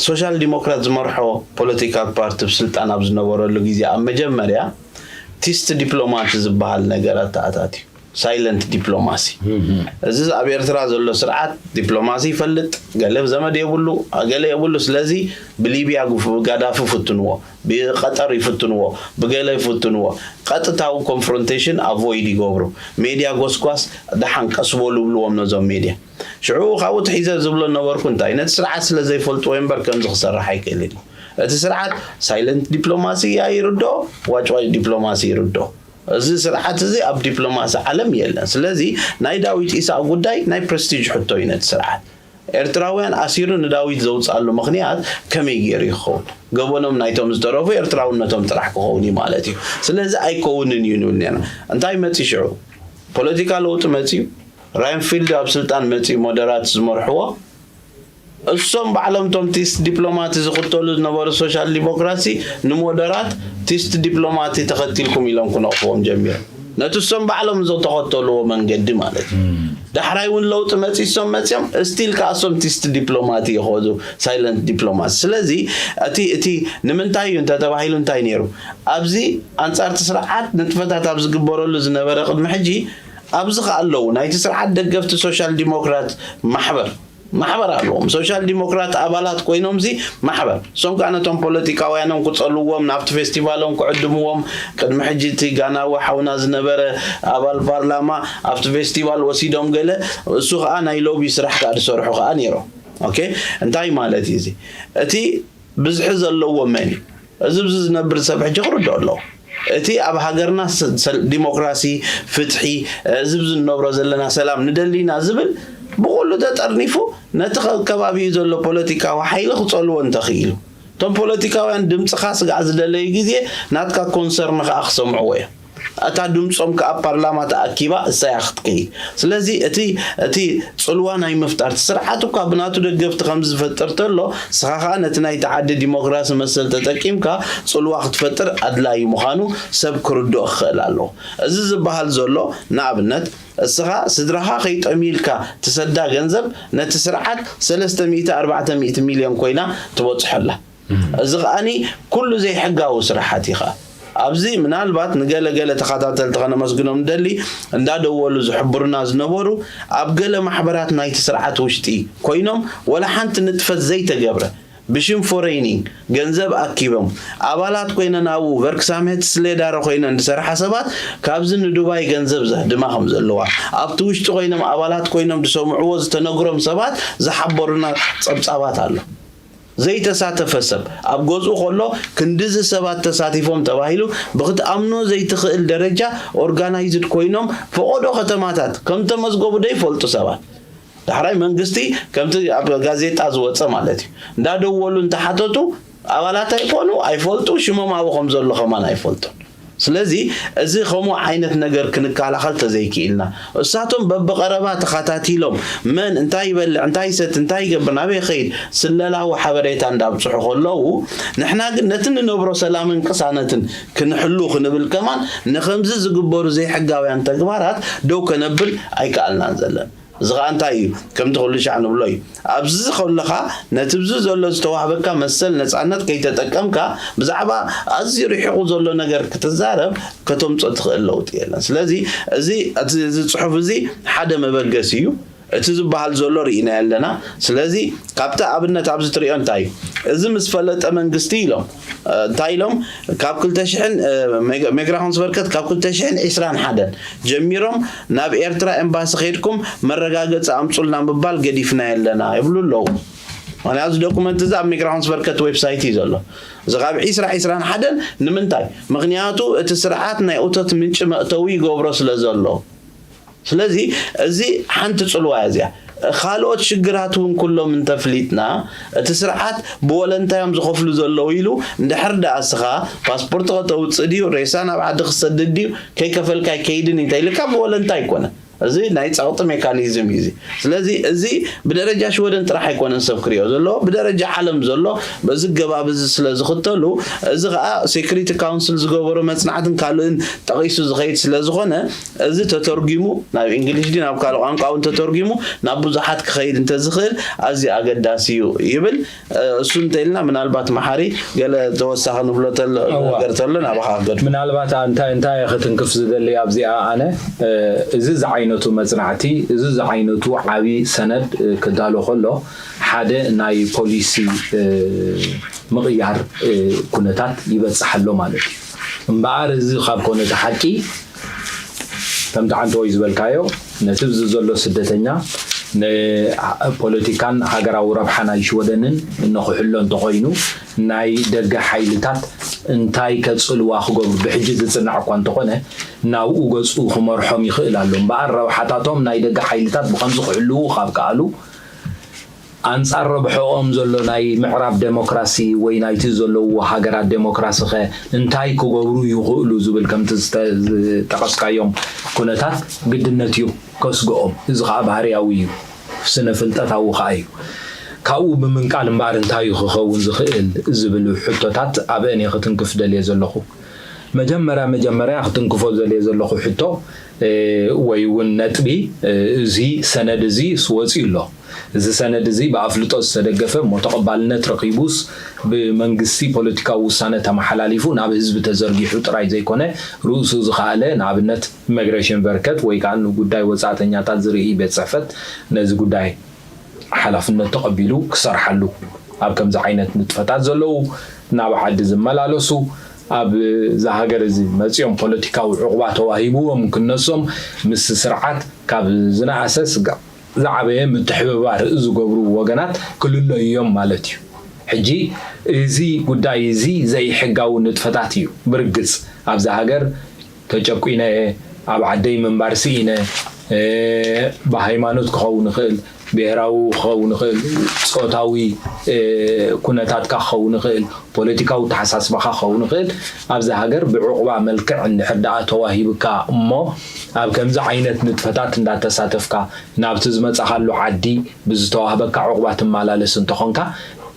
ሶሻል ዲሞክራት ዝመርሖ ፖለቲካል ፓርቲ ብስልጣን ኣብ ዝነበረሉ ግዜ ኣብ መጀመርያ ቲስት ዲፕሎማት ዝበሃል ነገር ኣተኣታትዩ። ሳይለንት ዲፕሎማሲ። እዚ ኣብ ኤርትራ ዘሎ ስርዓት ዲፕሎማሲ ይፈልጥ፣ ገለ ዘመድ የብሉ፣ ገለ የብሉ። ስለዚ ብሊብያ ጉፍ-፣ ጋዳፊ ፍትንዎ፣ ብቀጠር ይፍትንዎ፣ ብገለ ይፍትንዎ። ቀጥታዊ ኮንፍሮንቴሽን ኣቮይድ ይገብሩ። ሜድያ ጎስጓስ ደሓን ቀስ በሉ ይብልዎም ነዞም ሜድያ። ሽዑ ካብኡ ትሒዘ ዝብሎ ነበርኩ እንታይ፣ ነቲ ስርዓት ስለ ዘይፈልጥዎ እምበር ከምዚ ክሰርሕ ኣይክእልን እዩ። እቲ ስርዓት ሳይለንት ዲፕሎማሲ እያ ይርድኦ፣ ዋጭዋጭ ዲፕሎማሲ ይርድኦ። እዚ ስርዓት እዚ ኣብ ዲፕሎማሲ ዓለም የለን። ስለዚ ናይ ዳዊት ኢሳቕ ጉዳይ ናይ ፕረስቲጅ ሕቶ እዩ ነቲ ስርዓት። ኤርትራውያን ኣሲሩ ንዳዊት ዘውፅኣሉ ምኽንያት ከመይ ገይሩ ይኸውን? ገበኖም ናይቶም ዝተረፉ ኤርትራውነቶም ጥራሕ ክኸውን እዩ ማለት እዩ። ስለዚ ኣይከውንን እዩ ንብል ነርና። እንታይ መፂ ሽዑ? ፖለቲካ ለውጢ መፂኡ። ራይንፊልድ ኣብ ስልጣን መፂኡ ሞደራት ዝመርሕዎ። እሶም ባዕሎም ቶም ቲስት ዲፕሎማቲ ዝኽተሉ ዝነበሩ ሶሻል ዲሞክራሲ ንሞደራት ቲስት ዲፕሎማቲ ተኸቲልኩም ኢሎም ክነቕፍዎም ጀሚሮም። ነቲ እሶም ባዕሎም ዝተኸተልዎ መንገዲ ማለት እዩ። ዳሕራይ እውን ለውጢ መፂ እሶም መፂኦም ስቲል ከዓ እሶም ቲስት ዲፕሎማቲ ይኸዱ፣ ሳይለንት ዲፕሎማሲ። ስለዚ እቲ፣ እቲ ንምንታይ እዩ እንተተባሂሉ እንታይ ነይሩ? ኣብዚ ኣንጻርቲ ስርዓት ንጥፈታት ኣብ ዝግበረሉ ዝነበረ ቅድሚ ሕጂ ኣብዚ ከኣ ኣለዉ። ናይቲ ስርዓት ደገፍቲ ሶሻል ዲሞክራት ማሕበር፣ ማሕበር ኣለዎም። ሶሻል ዲሞክራት ኣባላት ኮይኖምዚ ማሕበር። እሶም ከኣ ነቶም ፖለቲካውያኖም ክጸልውዎም፣ ናብቲ ፌስቲቫሎም ክዕድምዎም፣ ቅድሚ ሕጂ እቲ ጋናዊ ሓውና ዝነበረ ኣባል ፓርላማ ኣብቲ ፌስቲቫል ወሲዶም ገለ፣ እሱ ከኣ ናይ ሎቢ ስራሕ ከኣ ዝሰርሑ ከኣ ነይሮም። ኦኬ፣ እንታይ ማለት እዩ እዚ? እቲ ብዝሒ ዘለዎ መን እዩ? እዚ ብዚ ዝነብር ሰብ ሕጂ ክርድኦ ኣለዎ። እቲ ኣብ ሃገርና ሰ-፣ ሰል-፣ ዲሞክራሲ፣ ፍትሒ፣ እዚ ብዚ ንነብሮ ዘለና ሰላም ንደሊ ኢና ዝብል ብኹሉ ተጠርኒፉ ነቲ ከ-፣ ከባቢኡ ዘሎ ፖለቲካዊ ሓይሊ ክጸልዎ እንተኽኢሉ። እቶም ፖለቲካውያን ድምጽኻ ስጋዕ ዝደለዩ ግዜ ናትካ ኮንሰርን ከኣ ክሰምዕዎ እዮም። እታ ድምጾም ከኣ ኣብ ፓርላማ ተኣኪባ እሳያ ክትከይድ። ስለዚ እቲ፣ እቲ ጽልዋ ናይ ምፍጣር፣ እቲ ስርዓት እኳ ብናቱ ደገፍቲ ከም ዝፈጥር ተሎ፣ ንስኻ ከኣ ነቲ ናይቲ ዓዲ ዲሞክራሲ መሰል ተጠቂምካ ጽልዋ ክትፈጥር ኣድላዪ ምዃኑ ሰብ ክርድኦ ክኽእል ኣለዎ። እዚ ዝበሃል ዘሎ ንኣብነት እስኻ ስድራኻ ከይጠምዩልካ ትሰዳ ገንዘብ ነቲ ስርዓት ሰለስተ ሚእቲ ኣርባዕተ ሚእቲ ሚልዮን ኮይና ትበጽሖ ኣላ። እዚ ከኣኒ ኩሉ ዘይሕጋዊ ስራሓት እዩ ከኣ። ኣብዚ ምናልባት ንገለ ገለ ተኸታተልቲ ከነመስግኖም ንደሊ፣ እንዳደወሉ ዝሕብሩና ዝነበሩ ኣብ ገለ ማሕበራት ናይቲ ስርዓት ውሽጢ ኮይኖም ወላ ሓንቲ ንጥፈት ዘይተገብረ ብሽም ፎሬኒንግ ገንዘብ ኣኪቦም ኣባላት ኮይነን ኣብኡ ቨርክሳምሄትስሌዳረ ኮይነን ዝሰርሓ ሰባት ካብዚ ንዱባይ ገንዘብ ዘህድማ ከም ዘለዋ ኣብቲ ውሽጢ ኮይኖም ኣባላት ኮይኖም ዝሰምዕዎ ዝተነግሮም ሰባት ዝሓበሩና ጸብጻባት ኣሎ። ዘይተሳተፈ ሰብ ኣብ ገዝኡ ከሎ ክንድዚ ሰባት ተሳቲፎም ተባሂሉ ብክትኣምኖ ዘይትኽእል ደረጃ ኦርጋናይዝድ ኮይኖም ፈቐዶ ከተማታት ከም ተመዝገቡ ዘይፈልጡ ሰባት ዳሕራይ መንግስቲ ከምቲ ኣብ ጋዜጣ ዝወፀ ማለት እዩ እንዳደወሉ እንተሓተቱ ኣባላት ኣይኮኑ ኣይፈልጡ ሽሞም ኣብኡ ከም ዘሎ ከማን ኣይፈልጡን። ስለዚ እዚ ከምኡ ዓይነት ነገር ክንከላኸል ተዘይክኢልና እሳቶም በብቐረባ ተኸታቲሎም መን እንታይ ይበልዕ እንታይ ይሰቲ እንታይ ይገብር ናበይ ይኸይድ ስለላዊ ሓበሬታ እንዳብፅሑ ከለዉ ንሕና ግን ነቲ ንነብሮ ሰላምን ቅሳነትን ክንሕሉ ክንብል ከማን ንኸምዚ ዝግበሩ ዘይሕጋውያን ተግባራት ደው ከነብል ኣይከኣልናን ዘለና። እዚ ኸኣ እንታይ እዩ? ከምቲ ኩሉ ሻዕ ንብሎ እዩ። ኣብዚ ከለኻ ነቲ ብዚ ዘሎ ዝተዋህበካ መሰል ነጻነት ከይተጠቀምካ ብዛዕባ ኣዝዩ ርሒቑ ዘሎ ነገር ክትዛረብ ከተምጽኦ ትኽእል ለውጢ የለን። ስለዚ እዚ እቲ እዚ ጽሑፍ እዚ ሓደ መበገሲ እዩ። እቲ ዝበሃል ዘሎ ርኢናዮ ኣለና። ስለዚ ካብቲ ኣብነት ኣብዚ ትሪኦ እንታይ እዩ? እዚ ምስ ፈለጠ መንግስቲ ኢሎም እንታይ ኢሎም ካብ ክልተ ሽሕን ሜግራኹም ስበርከት ካብ ክልተ ሽሕን ዕስራን ሓደን ጀሚሮም ናብ ኤርትራ ኤምባሲ ከይድኩም መረጋገፂ ኣምፁልና ምባል ገዲፍና የለና ይብሉ ኣለዉ። ምክንያቱ እዚ ዶኩመንት እዚ ኣብ ሜግራኹም ስበርከት ዌብሳይት እዩ ዘሎ። እዚ ካብ ዕስራ ዕስራን ሓደን ንምንታይ? ምክንያቱ እቲ ስርዓት ናይ እቶት ምንጪ መእተዊ ይገብሮ ስለ ዘሎ ስለዚ እዚ ሓንቲ ጽልዋ እያ እዚኣ። ካልኦት ሽግራት እውን ኩሎም እንተፍሊጥና እቲ ስርዓት ብወለንታዮም ዝኸፍሉ ዘለዉ ኢሉ እንድሕር ደኣ እስኻ ፓስፖርት ከተውፅእ ድዩ ሬሳ ናብ ዓዲ ክሰድድ ድዩ ከይከፈልካ ኣይከይድን እንተ ኢልካ ብወለንታ ኣይኮነን። እዚ ናይ ጸቕጢ ሜካኒዝም እዩ። እዚ ስለዚ እዚ ብደረጃ ሽወደን ጥራሕ ኣይኮነን ሰብ ክሪኦ ዘለዎ፣ ብደረጃ ዓለም ዘሎ በዚ ገባብ እዚ ስለ ዝኽተሉ፣ እዚ ኸኣ ሴኩሪቲ ካውንስል ዝገበሮ መጽናዕትን ካልእን ጠቒሱ ዝኸይድ ስለ ዝኾነ፣ እዚ ተተርጒሙ ናብ እንግሊሽ ድዩ ናብ ካልእ ቋንቋ እውን ተተርጒሙ ናብ ብዙሓት ክኸይድ እንተዝኽእል ኣዝዩ ኣገዳሲ እዩ ይብል። እሱ እንተኢልና ምናልባት መሓሪ ገለ ተወሳኺ ንብሎ ተሎ ነገር ተሎ ናባኻ ክገድፎ። ምናልባት እንታይ እንታይ ክትንክፍ ዝደሊ ኣብዚኣ ኣነ እዚ ዝዓይነቱ መጽናዕቲ እዚ ዝዓይነቱ ዓቢ ሰነድ ክዳሎ ከሎ ሓደ ናይ ፖሊሲ ምቕያር ኩነታት ይበጽሕ ኣሎ ማለት እዩ። እምበኣር እዚ ካብ ኮነ እቲ ሓቂ ከምቲ ዓንተወይ ዝበልካዮ ነቲ ኣብዚ ዘሎ ስደተኛ ንፖለቲካን ሃገራዊ ረብሓ ናይ ሽወደንን ንኽሕሎ እንተኾይኑ ናይ ደገ ሓይልታት እንታይ ከጽልዋ ክገብሩ ብሕጂ ዝጽናዕ እኳ እንተኾነ ናብኡ ገጹ ክመርሖም ይኽእል ኣሎ እምበኣር ረብሓታቶም ናይ ደገ ሓይልታት ብኸምዚ ክሕልዉ ካብ ከኣሉ ኣንጻር ረብሐኦም ዘሎ ናይ ምዕራብ ደሞክራሲ ወይ ናይቲ ዘለውዎ ሃገራት ደሞክራሲ ኸ እንታይ ክገብሩ ይኽእሉ ዝብል ከምቲ ዝጠቀስካዮም ኩነታት ግድነት እዩ ከስግኦም። እዚ ኸዓ ባህርያዊ እዩ፣ ስነ ፍልጠታዊ ኸዓ እዩ። ካብኡ ብምንቃል እምበኣር እንታይ እዩ ክኸውን ዝኽእል ዝብል ሕቶታት ኣብአን እየ ክትንክፍ ደልየ ዘለኹ። መጀመርያ መጀመርያ ክትንክፎ ዘልየ ዘለኹ ሕቶ ወይ እውን ነጥቢ፣ እዚ ሰነድ እዚ ስወፂ ኣሎ። እዚ ሰነድ እዚ ብኣፍልጦ ዝተደገፈ እሞ ተቐባልነት ረኺቡስ ብመንግስቲ ፖለቲካዊ ውሳነ ተመሓላሊፉ ናብ ህዝቢ ተዘርጊሑ ጥራይ ዘይኮነ ርእሱ ዝኸኣለ ንኣብነት ኢሚግሬሽን ቨርከት ወይ ከዓ ንጉዳይ ወፃእተኛታት ዝርኢ ቤት ፅሕፈት ነዚ ጉዳይ ሓላፍነት ተቐቢሉ ክሰርሓሉ ኣብ ከምዚ ዓይነት ንጥፈታት ዘለዉ ናብ ዓዲ ዝመላለሱ ኣብ እዛ ሃገር እዚ መፂኦም ፖለቲካዊ ዕቑባ ተዋሂብዎም ክነሶም ምስ ስርዓት ካብ ዝነኣሰ ስጋብ ዝዓበየ ምትሕብባር ዝገብሩ ወገናት ክልለዩ እዮም ማለት እዩ። ሕጂ እዚ ጉዳይ እዚ ዘይሕጋዊ ንጥፈታት እዩ ብርግፅ ኣብዛ ሃገር ተጨቁነ ኣብ ዓደይ ምንባር ስኢነ ብሃይማኖት ክኸውን ይኽእል ብሄራዊ ክኸውን ይኽእል ፆታዊ ኩነታትካ ክኸውን ይኽእል ፖለቲካዊ ተሓሳስባኻ ክኸውን ይኽእል ኣብዚ ሃገር ብዕቑባ መልክዕ እንድሕር ደኣ ተዋሂብካ እሞ ኣብ ከምዚ ዓይነት ንጥፈታት እንዳተሳተፍካ ናብቲ ዝመፃኻሉ ዓዲ ብዝተዋህበካ ዕቑባ ትመላለስ እንተኾንካ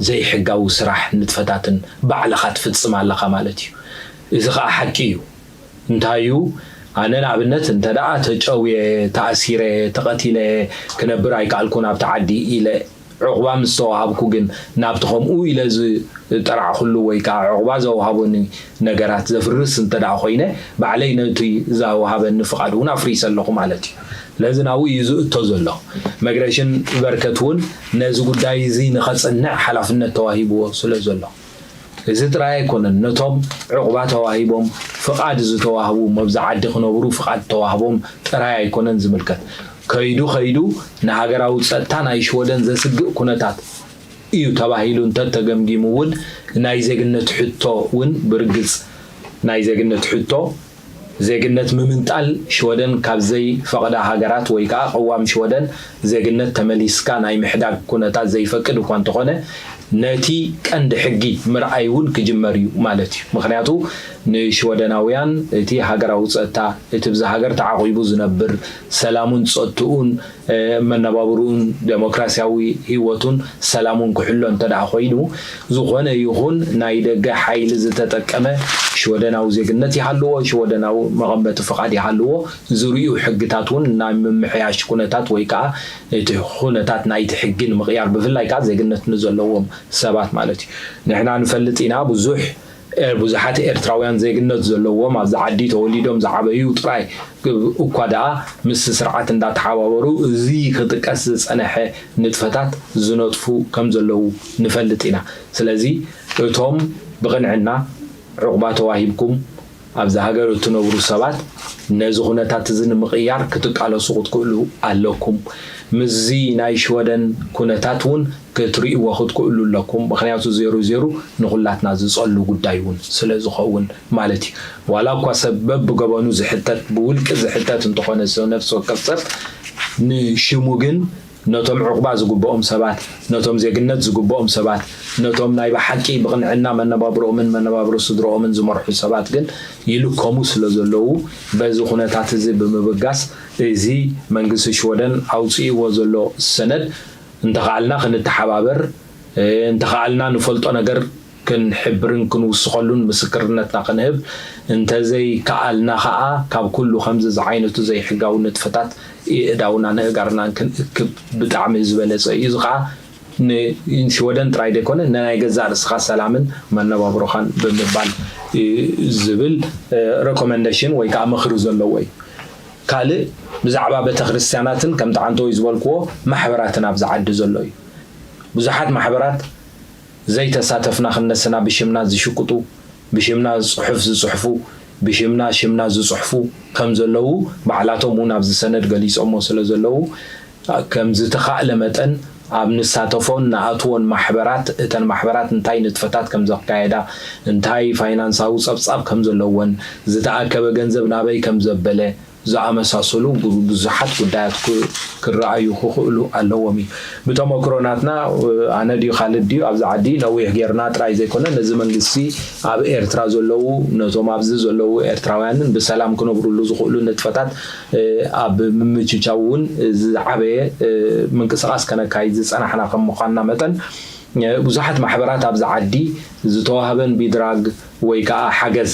ዘይሕጋዊ ስራሕ ንጥፈታትን ባዕልኻ ትፍፅም ኣለኻ ማለት እዩ። እዚ ኸዓ ሓቂ እዩ። እንታይ እዩ ኣነ ንኣብነት እንተ ደኣ ተጨውየ ተኣሲረ ተቐቲለ ክነብር ኣይከኣልኩን ኣብቲ ዓዲ ኢለ ዕቑባ ምስ ተዋሃብኩ ግን ናብቲ ከምኡ ኢለ ዝጠራዕኩሉ ወይ ከዓ ዕቑባ ዘውሃቡኒ ነገራት ዘፍርስ እንተ ደኣ ኮይነ ባዕለይ ነቲ ዘውሃበኒ ፍቓድ እውን ኣፍሪሰ ኣለኹ ማለት እዩ። ስለዚ ናብኡ እዩ ዝእቶ ዘሎ። መግረሽን በርከት እውን ነዚ ጉዳይ እዚ ንኸፅንዕ ሓላፍነት ተዋሂብዎ ስለ ዘሎ እዚ ጥራይ ኣይኮነን፣ ነቶም ዕቑባ ተዋሂቦም ፍቓድ ዝተዋህቡ፣ መብዚ ዓዲ ክነብሩ ፍቓድ ተዋህቦም ጥራይ ኣይኮነን ዝምልከት። ከይዱ ከይዱ ንሃገራዊ ጸጥታ ናይ ሽወደን ዘስግእ ኩነታት እዩ ተባሂሉ እንተተገምጊሙ እውን ናይ ዜግነት ሕቶ እውን ብርግጽ ናይ ዜግነት ሕቶ ዜግነት ምምንጣል ሽወደን ካብ ዘይፈቕዳ ሃገራት ወይ ከዓ ቅዋም ሽወደን ዜግነት ተመሊስካ ናይ ምሕዳግ ኩነታት ዘይፈቅድ እኳ እንተኾነ ነቲ ቀንዲ ሕጊ ምርኣይ እውን ክጅመር እዩ ማለት እዩ። ምኽንያቱ ንሽወደናውያን እቲ ሃገራዊ ፀጥታ እቲ ብዚ ሃገር ተዓቂቡ ዝነብር ሰላሙን ፀጥትኡን መነባብርኡን ደሞክራሲያዊ ህይወቱን ሰላሙን ክሕሎ እንተደኣ ኮይኑ ዝኾነ ይኹን ናይ ደገ ሓይሊ ዝተጠቀመ ሽወደናዊ ዜግነት ይሃልዎ፣ ሽወደናዊ መቐመጢ ፍቓድ ይሃልዎ፣ ዝርእዩ ሕግታት እውን ናይ ምምሕያሽ ኩነታት ወይ ከዓ እቲ ኩነታት ናይቲ ሕጊ ንምቕያር ብፍላይ ከዓ ዜግነት ንዘለዎም ሰባት ማለት እዩ። ንሕና ንፈልጥ ኢና ብዙሕ ብዙሓት ኤርትራውያን ዜግነት ዘለዎም ኣብዚ ዓዲ ተወሊዶም ዝዓበዩ ጥራይ እኳ ደኣ ምስ ስርዓት እንዳተሓባበሩ እዚ ክጥቀስ ዝጸነሐ ንጥፈታት ዝነጥፉ ከም ዘለዉ ንፈልጥ ኢና። ስለዚ እቶም ብቕንዕና ዕቑባ ተዋሂብኩም ኣብዚ ሃገር እትነብሩ ሰባት ነዚ ኩነታት እዚ ንምቕያር ክትቃለሱ ክትክእሉ ኣለኩም። ምስዚ ናይ ሽወደን ኩነታት እውን ክትርእይዎ ክትክእሉ ኣለኩም። ምኽንያቱ ዜሩ ዜሩ ንኹላትና ዝጸሉ ጉዳይ እውን ስለ ዝኸውን ማለት እዩ። ዋላ እኳ ሰብ በብገበኑ ዝሕተት ብውልቂ ዝሕተት እንተኾነ ሰብ ነፍሲ ወከፍ ሰብ ንሽሙ ግን ነቶም ዕቑባ ዝግብኦም ሰባት፣ ነቶም ዜግነት ዝግብኦም ሰባት፣ ነቶም ናይ ብሓቂ ብቕንዕና መነባብሮኦምን መነባብሮ ስድሮኦምን ዝመርሑ ሰባት ግን ይልከሙ ስለ ዘለዉ፣ በዚ ኩነታት እዚ ብምብጋስ፣ እዚ መንግስቲ ሽወደን ኣውፂእዎ ዘሎ ሰነድ እንተኸኣልና ክንተሓባበር፣ እንተኸኣልና ንፈልጦ ነገር ክንሕብርን ክንውስኸሉን ምስክርነትና ክንህብ፣ እንተዘይከኣልና ኸኣ ካብ ኩሉ ከምዚ ዝዓይነቱ ዘይሕጋዊ ንጥፈታት የእዳውና ንእጋርናን ክንእክብ ብጣዕሚ ዝበለጸ እዩ። እዚ ኸኣ ንሽወደን ጥራይ ዘይኮነ ንናይ ገዛእ ርእስኻ ሰላምን መነባብሮኻን ብምባል ዝብል ረኮመንደሽን ወይ ከዓ ምኽሪ ዘለዎ እዩ። ካልእ ብዛዕባ ቤተክርስትያናትን ከምቲ ዓንተወይ ዝበልክዎ ማሕበራትን ኣብዚ ዓዲ ዘሎ እዩ። ብዙሓት ማሕበራት ዘይተሳተፍና ክንነስና ብሽምና ዝሽቅጡ፣ ብሽምና ጽሑፍ ዝጽሕፉ፣ ብሽምና ሽምና ዝጽሕፉ ከም ዘለዉ ባዕላቶም እውን ኣብዚ ሰነድ ገሊጾሞ ስለ ዘለዉ፣ ከም ዝተኻእለ መጠን ኣብ ንሳተፎን ንኣትዎን ማሕበራት፣ እተን ማሕበራት እንታይ ንጥፈታት ከም ዘካየዳ፣ እንታይ ፋይናንሳዊ ጸብጻብ ከም ዘለወን፣ ዝተኣከበ ገንዘብ ናበይ ከም ዘበለ፣ ዝኣመሳሰሉ ብዙሓት ጉዳያት ክረኣዩ ክኽእሉ ኣለዎም እዩ። ብተመክሮ ናትና ኣነ ድዩ ካልድ ድዩ ኣብዚ ዓዲ ነዊሕ ጌርና ጥራይ ዘይኮነ ነዚ መንግስቲ ኣብ ኤርትራ ዘለዉ ነቶም ኣብዚ ዘለዉ ኤርትራውያንን ብሰላም ክነብሩሉ ዝኽእሉ ንጥፈታት ኣብ ምምችቻው እውን ዝዓበየ ምንቅስቃስ ከነካይድ ዝፀናሕና ከም ምዃንና መጠን ብዙሓት ማሕበራት ኣብዚ ዓዲ ዝተዋህበን ቢድራግ ወይ ከዓ ሓገዝ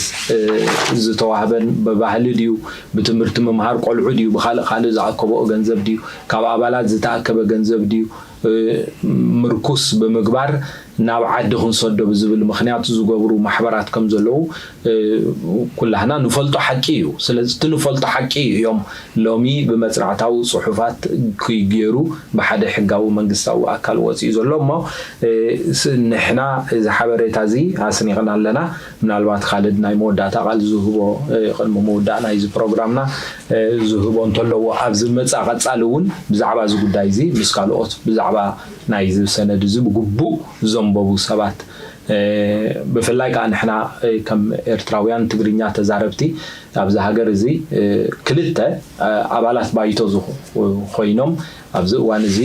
ዝተዋህበን ብባህሊ ድዩ ብትምህርቲ ምምሃር ቆልዑ ድዩ ብካልእ ካልእ ዝኣከበኦ ገንዘብ ድዩ ካብ ኣባላት ዝተኣከበ ገንዘብ ድዩ ምርኩስ ብምግባር ናብ ዓዲ ክንሰዶ ብዝብል ምክንያት ዝገብሩ ማሕበራት ከም ዘለዉ ኩላህና ንፈልጦ ሓቂ እዩ። ስለዚ እቲ ንፈልጦ ሓቂ እዩ እዮም ሎሚ ብመፅናዕታዊ ፅሑፋት ክገይሩ ብሓደ ሕጋዊ መንግስታዊ ኣካል ወፂኡ ዘሎ እሞ ንሕና እዚ ሓበሬታ እዚ ኣስኒቕና ኣለና። ምናልባት ካልድ ናይ መወዳእታ ቃል ዝህቦ ቅድሚ ምውዳእ ናይዚ ፕሮግራምና ዝህቦ እንተለዎ ኣብዚ መፃ ቀፃሊ እውን ብዛዕባ እዚ ጉዳይ እዚ ምስ ካልኦት ብዛዕባ ናይዚ ሰነድ እዚ ብግቡእ ዘንበቡ ሰባት ብፍላይ ከዓ ንሕና ከም ኤርትራውያን ትግርኛ ተዛረብቲ ኣብዚ ሃገር እዚ ክልተ ኣባላት ባይቶ ዝኾይኖም ኣብዚ እዋን እዚ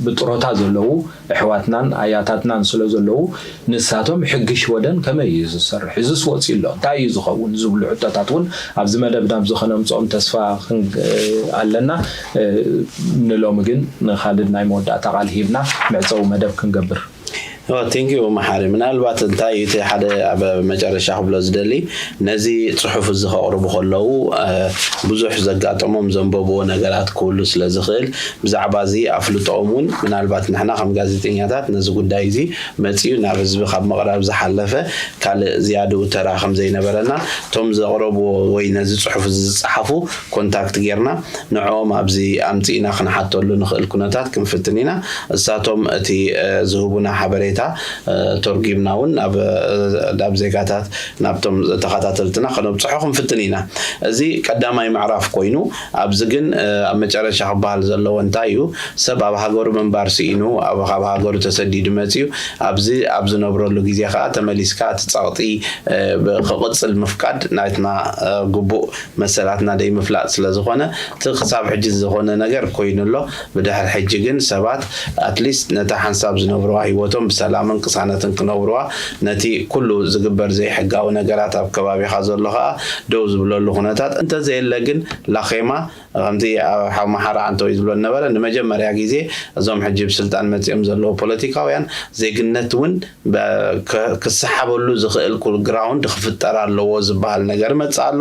ብጥሮታ ዘለዉ ኣሕዋትናን ኣያታትናን ስለ ዘለዉ ንሳቶም ሕጊ ሽወደን ከመይ እዩ ዝሰርሕ እዝስ ወፂ ኣሎ እንታይ እዩ ዝኸውን ዝብሉ ሕቶታት እውን ኣብዚ መደብ ናብ ዝኸነምፅኦም ተስፋ ኣለና። ንሎሚ ግን ንካልድ ናይ መወዳእታ ቃል ሂብና መዕፀዊ መደብ ክንገብር። ቴንኪዩ መሓሪ። ምናልባት እንታይ እቲ ሓደ ኣብ መጨረሻ ክብሎ ዝደሊ ነዚ ፅሑፍ እዚ ከቕርቡ ከለዉ ብዙሕ ዘጋጠሞም ዘንበብዎ ነገራት ክህሉ ስለ ዝኽእል ብዛዕባ እዚ ኣፍልጦኦም እውን ምናልባት ንሕና ከም ጋዜጠኛታት ነዚ ጉዳይ እዚ መፂኡ ናብ ህዝቢ ካብ ምቕራብ ዝሓለፈ ካልእ ዝያድኡ ተራ ከም ዘይነበረና እቶም ዘቕረብዎ ወይ ነዚ ፅሑፍ እዚ ዝፀሓፉ ኮንታክት ጌርና ንዕኦም ኣብዚ ኣምፂእና ክንሓተሉ ንኽእል ኩነታት ክንፍትን ኢና። እሳቶም እቲ ዝህቡና ሓበሬታ ተርጒምና እውን ናብ ዜጋታት ናብቶም ተኸታተልትና ከነብፅሖ ክንፍትን ኢና። እዚ ቀዳማይ ምዕራፍ ኮይኑ ኣብዚ ግን ኣብ መጨረሻ ክበሃል ዘለዎ እንታይ እዩ ሰብ ኣብ ሃገሩ ምንባር ስኢኑ ካብ ሃገሩ ተሰዲዱ መፅዩ ኣብዚ ኣብ ዝነብረሉ ግዜ ከዓ ተመሊስካ እቲ ፀቕጢ ክቕፅል ምፍቃድ ናትና ግቡእ መሰላትና ደይምፍላጥ ስለዝኾነ እቲ ክሳብ ሕጂ ዝኾነ ነገር ኮይኑ ኣሎ። ብድሕሪ ሕጂ ግን ሰባት ኣትሊስት ነታ ሓንሳብ ዝነብርዋ ህይወቶም ብሰላምን ቅሳነትን ክነብርዋ ነቲ ኩሉ ዝግበር ዘይሕጋዊ ነገራት ኣብ ከባቢኻ ዘሎ ከዓ ደው ዝብለሉ ኩነታት እንተዘየለ ግን ላኼማ ከምቲ ሓው መሓራ ኣንተወይ ዝብሎ ነበረ ንመጀመርያ ግዜ እዞም ሕጂ ብስልጣን መፂኦም ዘለዉ ፖለቲካውያን ዜግነት እውን ክሰሓበሉ ዝኽእል ግራውንድ ክፍጠር ኣለዎ ዝበሃል ነገር መፅእ ኣሎ።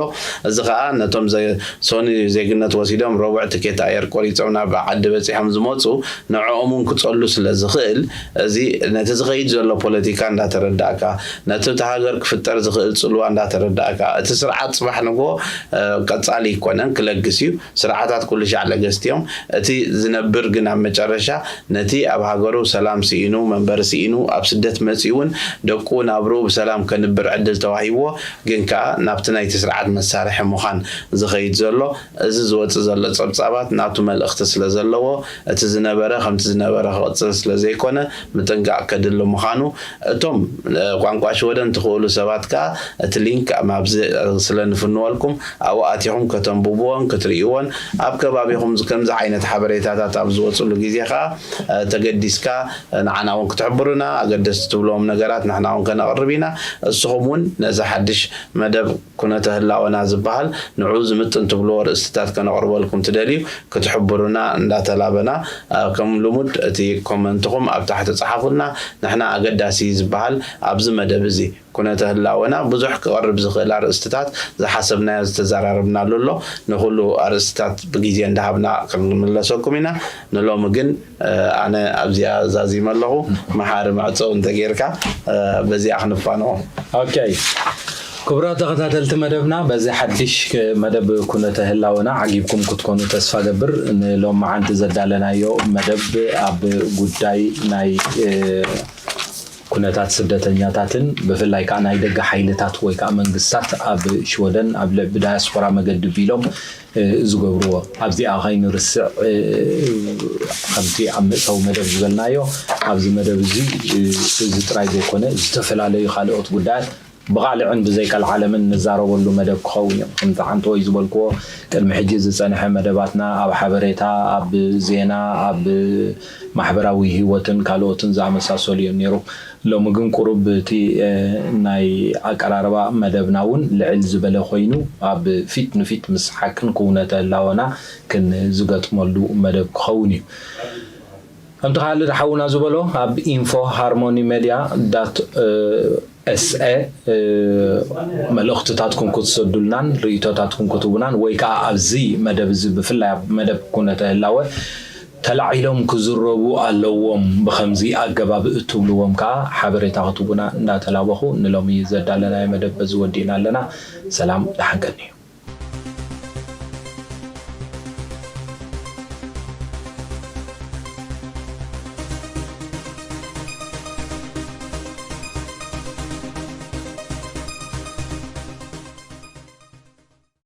እዚ ከዓ ነቶም ሶኒ ዜግነት ወሲዶም ረቡዕ ትኬት ኣየር ቆሪፆም ናብ ዓዲ በፂሖም ዝመፁ ንዕኦም እውን ክፀሉ ስለ ዝኽእል እዚ ነቲ ዝኸይድ ዘሎ ፖለቲካ እንዳተረዳእካ ነቲ እቲ ሃገር ክፍጠር ዝኽእል ፅልዋ እንዳተረዳእካ እቲ ስርዓት ፅባሕ ንግሆ ቀፃሊ ይኮነን ክለግስ እዩ። ስርዓታት ኩሉ ሻዕ ለገስቲ እዮም። እቲ ዝነብር ግን ኣብ መጨረሻ ነቲ ኣብ ሃገሩ ሰላም ስኢኑ መንበሪ ስኢኑ ኣብ ስደት መፂኡ እውን ደቁ ናብርኡ ብሰላም ከንብር ዕድል ተዋሂብዎ ግን ከዓ ናብቲ ናይቲ ስርዓት መሳርሒ ምዃን ዝኸይድ ዘሎ እዚ ዝወፅእ ዘሎ ፀብፃባት ናቱ መልእኽቲ ስለ ዘለዎ እቲ ዝነበረ ከምቲ ዝነበረ ክቕፅል ስለ ዘይኮነ ምጥንቃቕ ዘሎ ምዃኑ፣ እቶም ቋንቋ ሽወደን ትኽእሉ ሰባት ከኣ እቲ ሊንክ ኣብዚ ስለ ንፍንወልኩም ኣብኡ ኣቲኹም ከተንብብዎን ክትርእይዎን፣ ኣብ ከባቢኹም ከምዚ ዓይነት ሓበሬታታት ኣብ ዝወፅሉ ግዜ ከኣ ተገዲስካ ንዓና እውን ክትሕብሩና፣ ኣገደስቲ ትብልዎም ነገራት ንሕና እውን ከነቕርብ ኢና። እስኹም እውን ነዚ ሓድሽ መደብ ኩነተ ህላወና ዝበሃል ንዑ ዝምጥን ትብልዎ ርእስትታት ከነቕርበልኩም ትደልዩ ክትሕብሩና እንዳተላበና፣ ከም ልሙድ እቲ ኮመንትኹም ኣብ ታሕቲ ጸሓፉልና። ንሕና ኣገዳሲ ዝበሃል ኣብዚ መደብ እዚ ኩነተ ህላወና ብዙሕ ክቐርብ ዝኽእል ኣርእስትታት ዝሓሰብናዮ ዝተዘራረብናሉ ኣሎ። ንኹሉ ኣርእስትታት ብግዜ እንዳሃብና ክንምለሰኩም ኢና። ንሎሚ ግን ኣነ ኣብዚኣ ዛዚመ ኣለኹ። መሓሪ መዕፀው እንተጌርካ በዚኣ ክንፋንዎ። ኦኬ። ክቡራት ተኸታተልቲ መደብና፣ በዚ ሓድሽ መደብ ኩነተ ህላወና ዓጊብኩም ክትኮኑ ተስፋ ገብር። ንሎም መዓንቲ ዘዳለናዮ መደብ ኣብ ጉዳይ ናይ ኩነታት ስደተኛታትን ብፍላይ ከዓ ናይ ደገ ሓይልታት ወይ ከዓ መንግስታት ኣብ ሽወደን ኣብ ልዕቢ ዳያስፖራ መገዲ ቢሎም ዝገብርዎ ኣብዚኣ ከይንርስዕ፣ ከምቲ ኣብ መእተዊ መደብ ዝበልናዮ፣ ኣብዚ መደብ እዚ እዚ ጥራይ ዘይኮነ ዝተፈላለዩ ካልኦት ጉዳያት ብቓልዕን ብዘይ ቀልዓለምን ንዛረበሉ መደብ ክኸውን እዮም። ከምቲ ሓንተወይ ዝበልክዎ፣ ቅድሚ ሕጂ ዝጸንሐ መደባትና ኣብ ሓበሬታ፣ ኣብ ዜና፣ ኣብ ማሕበራዊ ህይወትን ካልኦትን ዝኣመሳሰሉ እዮም ነይሩ። ሎሚ ግን ቁሩብ እቲ ናይ ኣቀራርባ መደብና እውን ልዕል ዝበለ ኮይኑ፣ ኣብ ፊት ንፊት ምስ ሓቅን ክውነተ ህላወና ክንዝገጥመሉ መደብ ክኸውን እዩ። ከምቲ ካልድ ሓውና ዝበሎ፣ ኣብ info harmony media dot se መልእኽትታትኩም ክትሰዱልናን ርእይቶታትኩም ክትቡናን፣ ወይ ከዓ ኣብዚ መደብ እዚ፣ ብፍላይ ኣብ መደብ ኩነተ ህላወ ተላዒሎም ክዝረቡ ኣለዎም፣ ብኸምዚ ኣገባብ እትብልዎም ከዓ ሓበሬታ ክትቡና እንዳተላበኹ፣ ንሎሚ ዘዳለናዮ መደብ በዚ ወዲእና ኣለና። ሰላም፣ ደሓን ቀንዩ።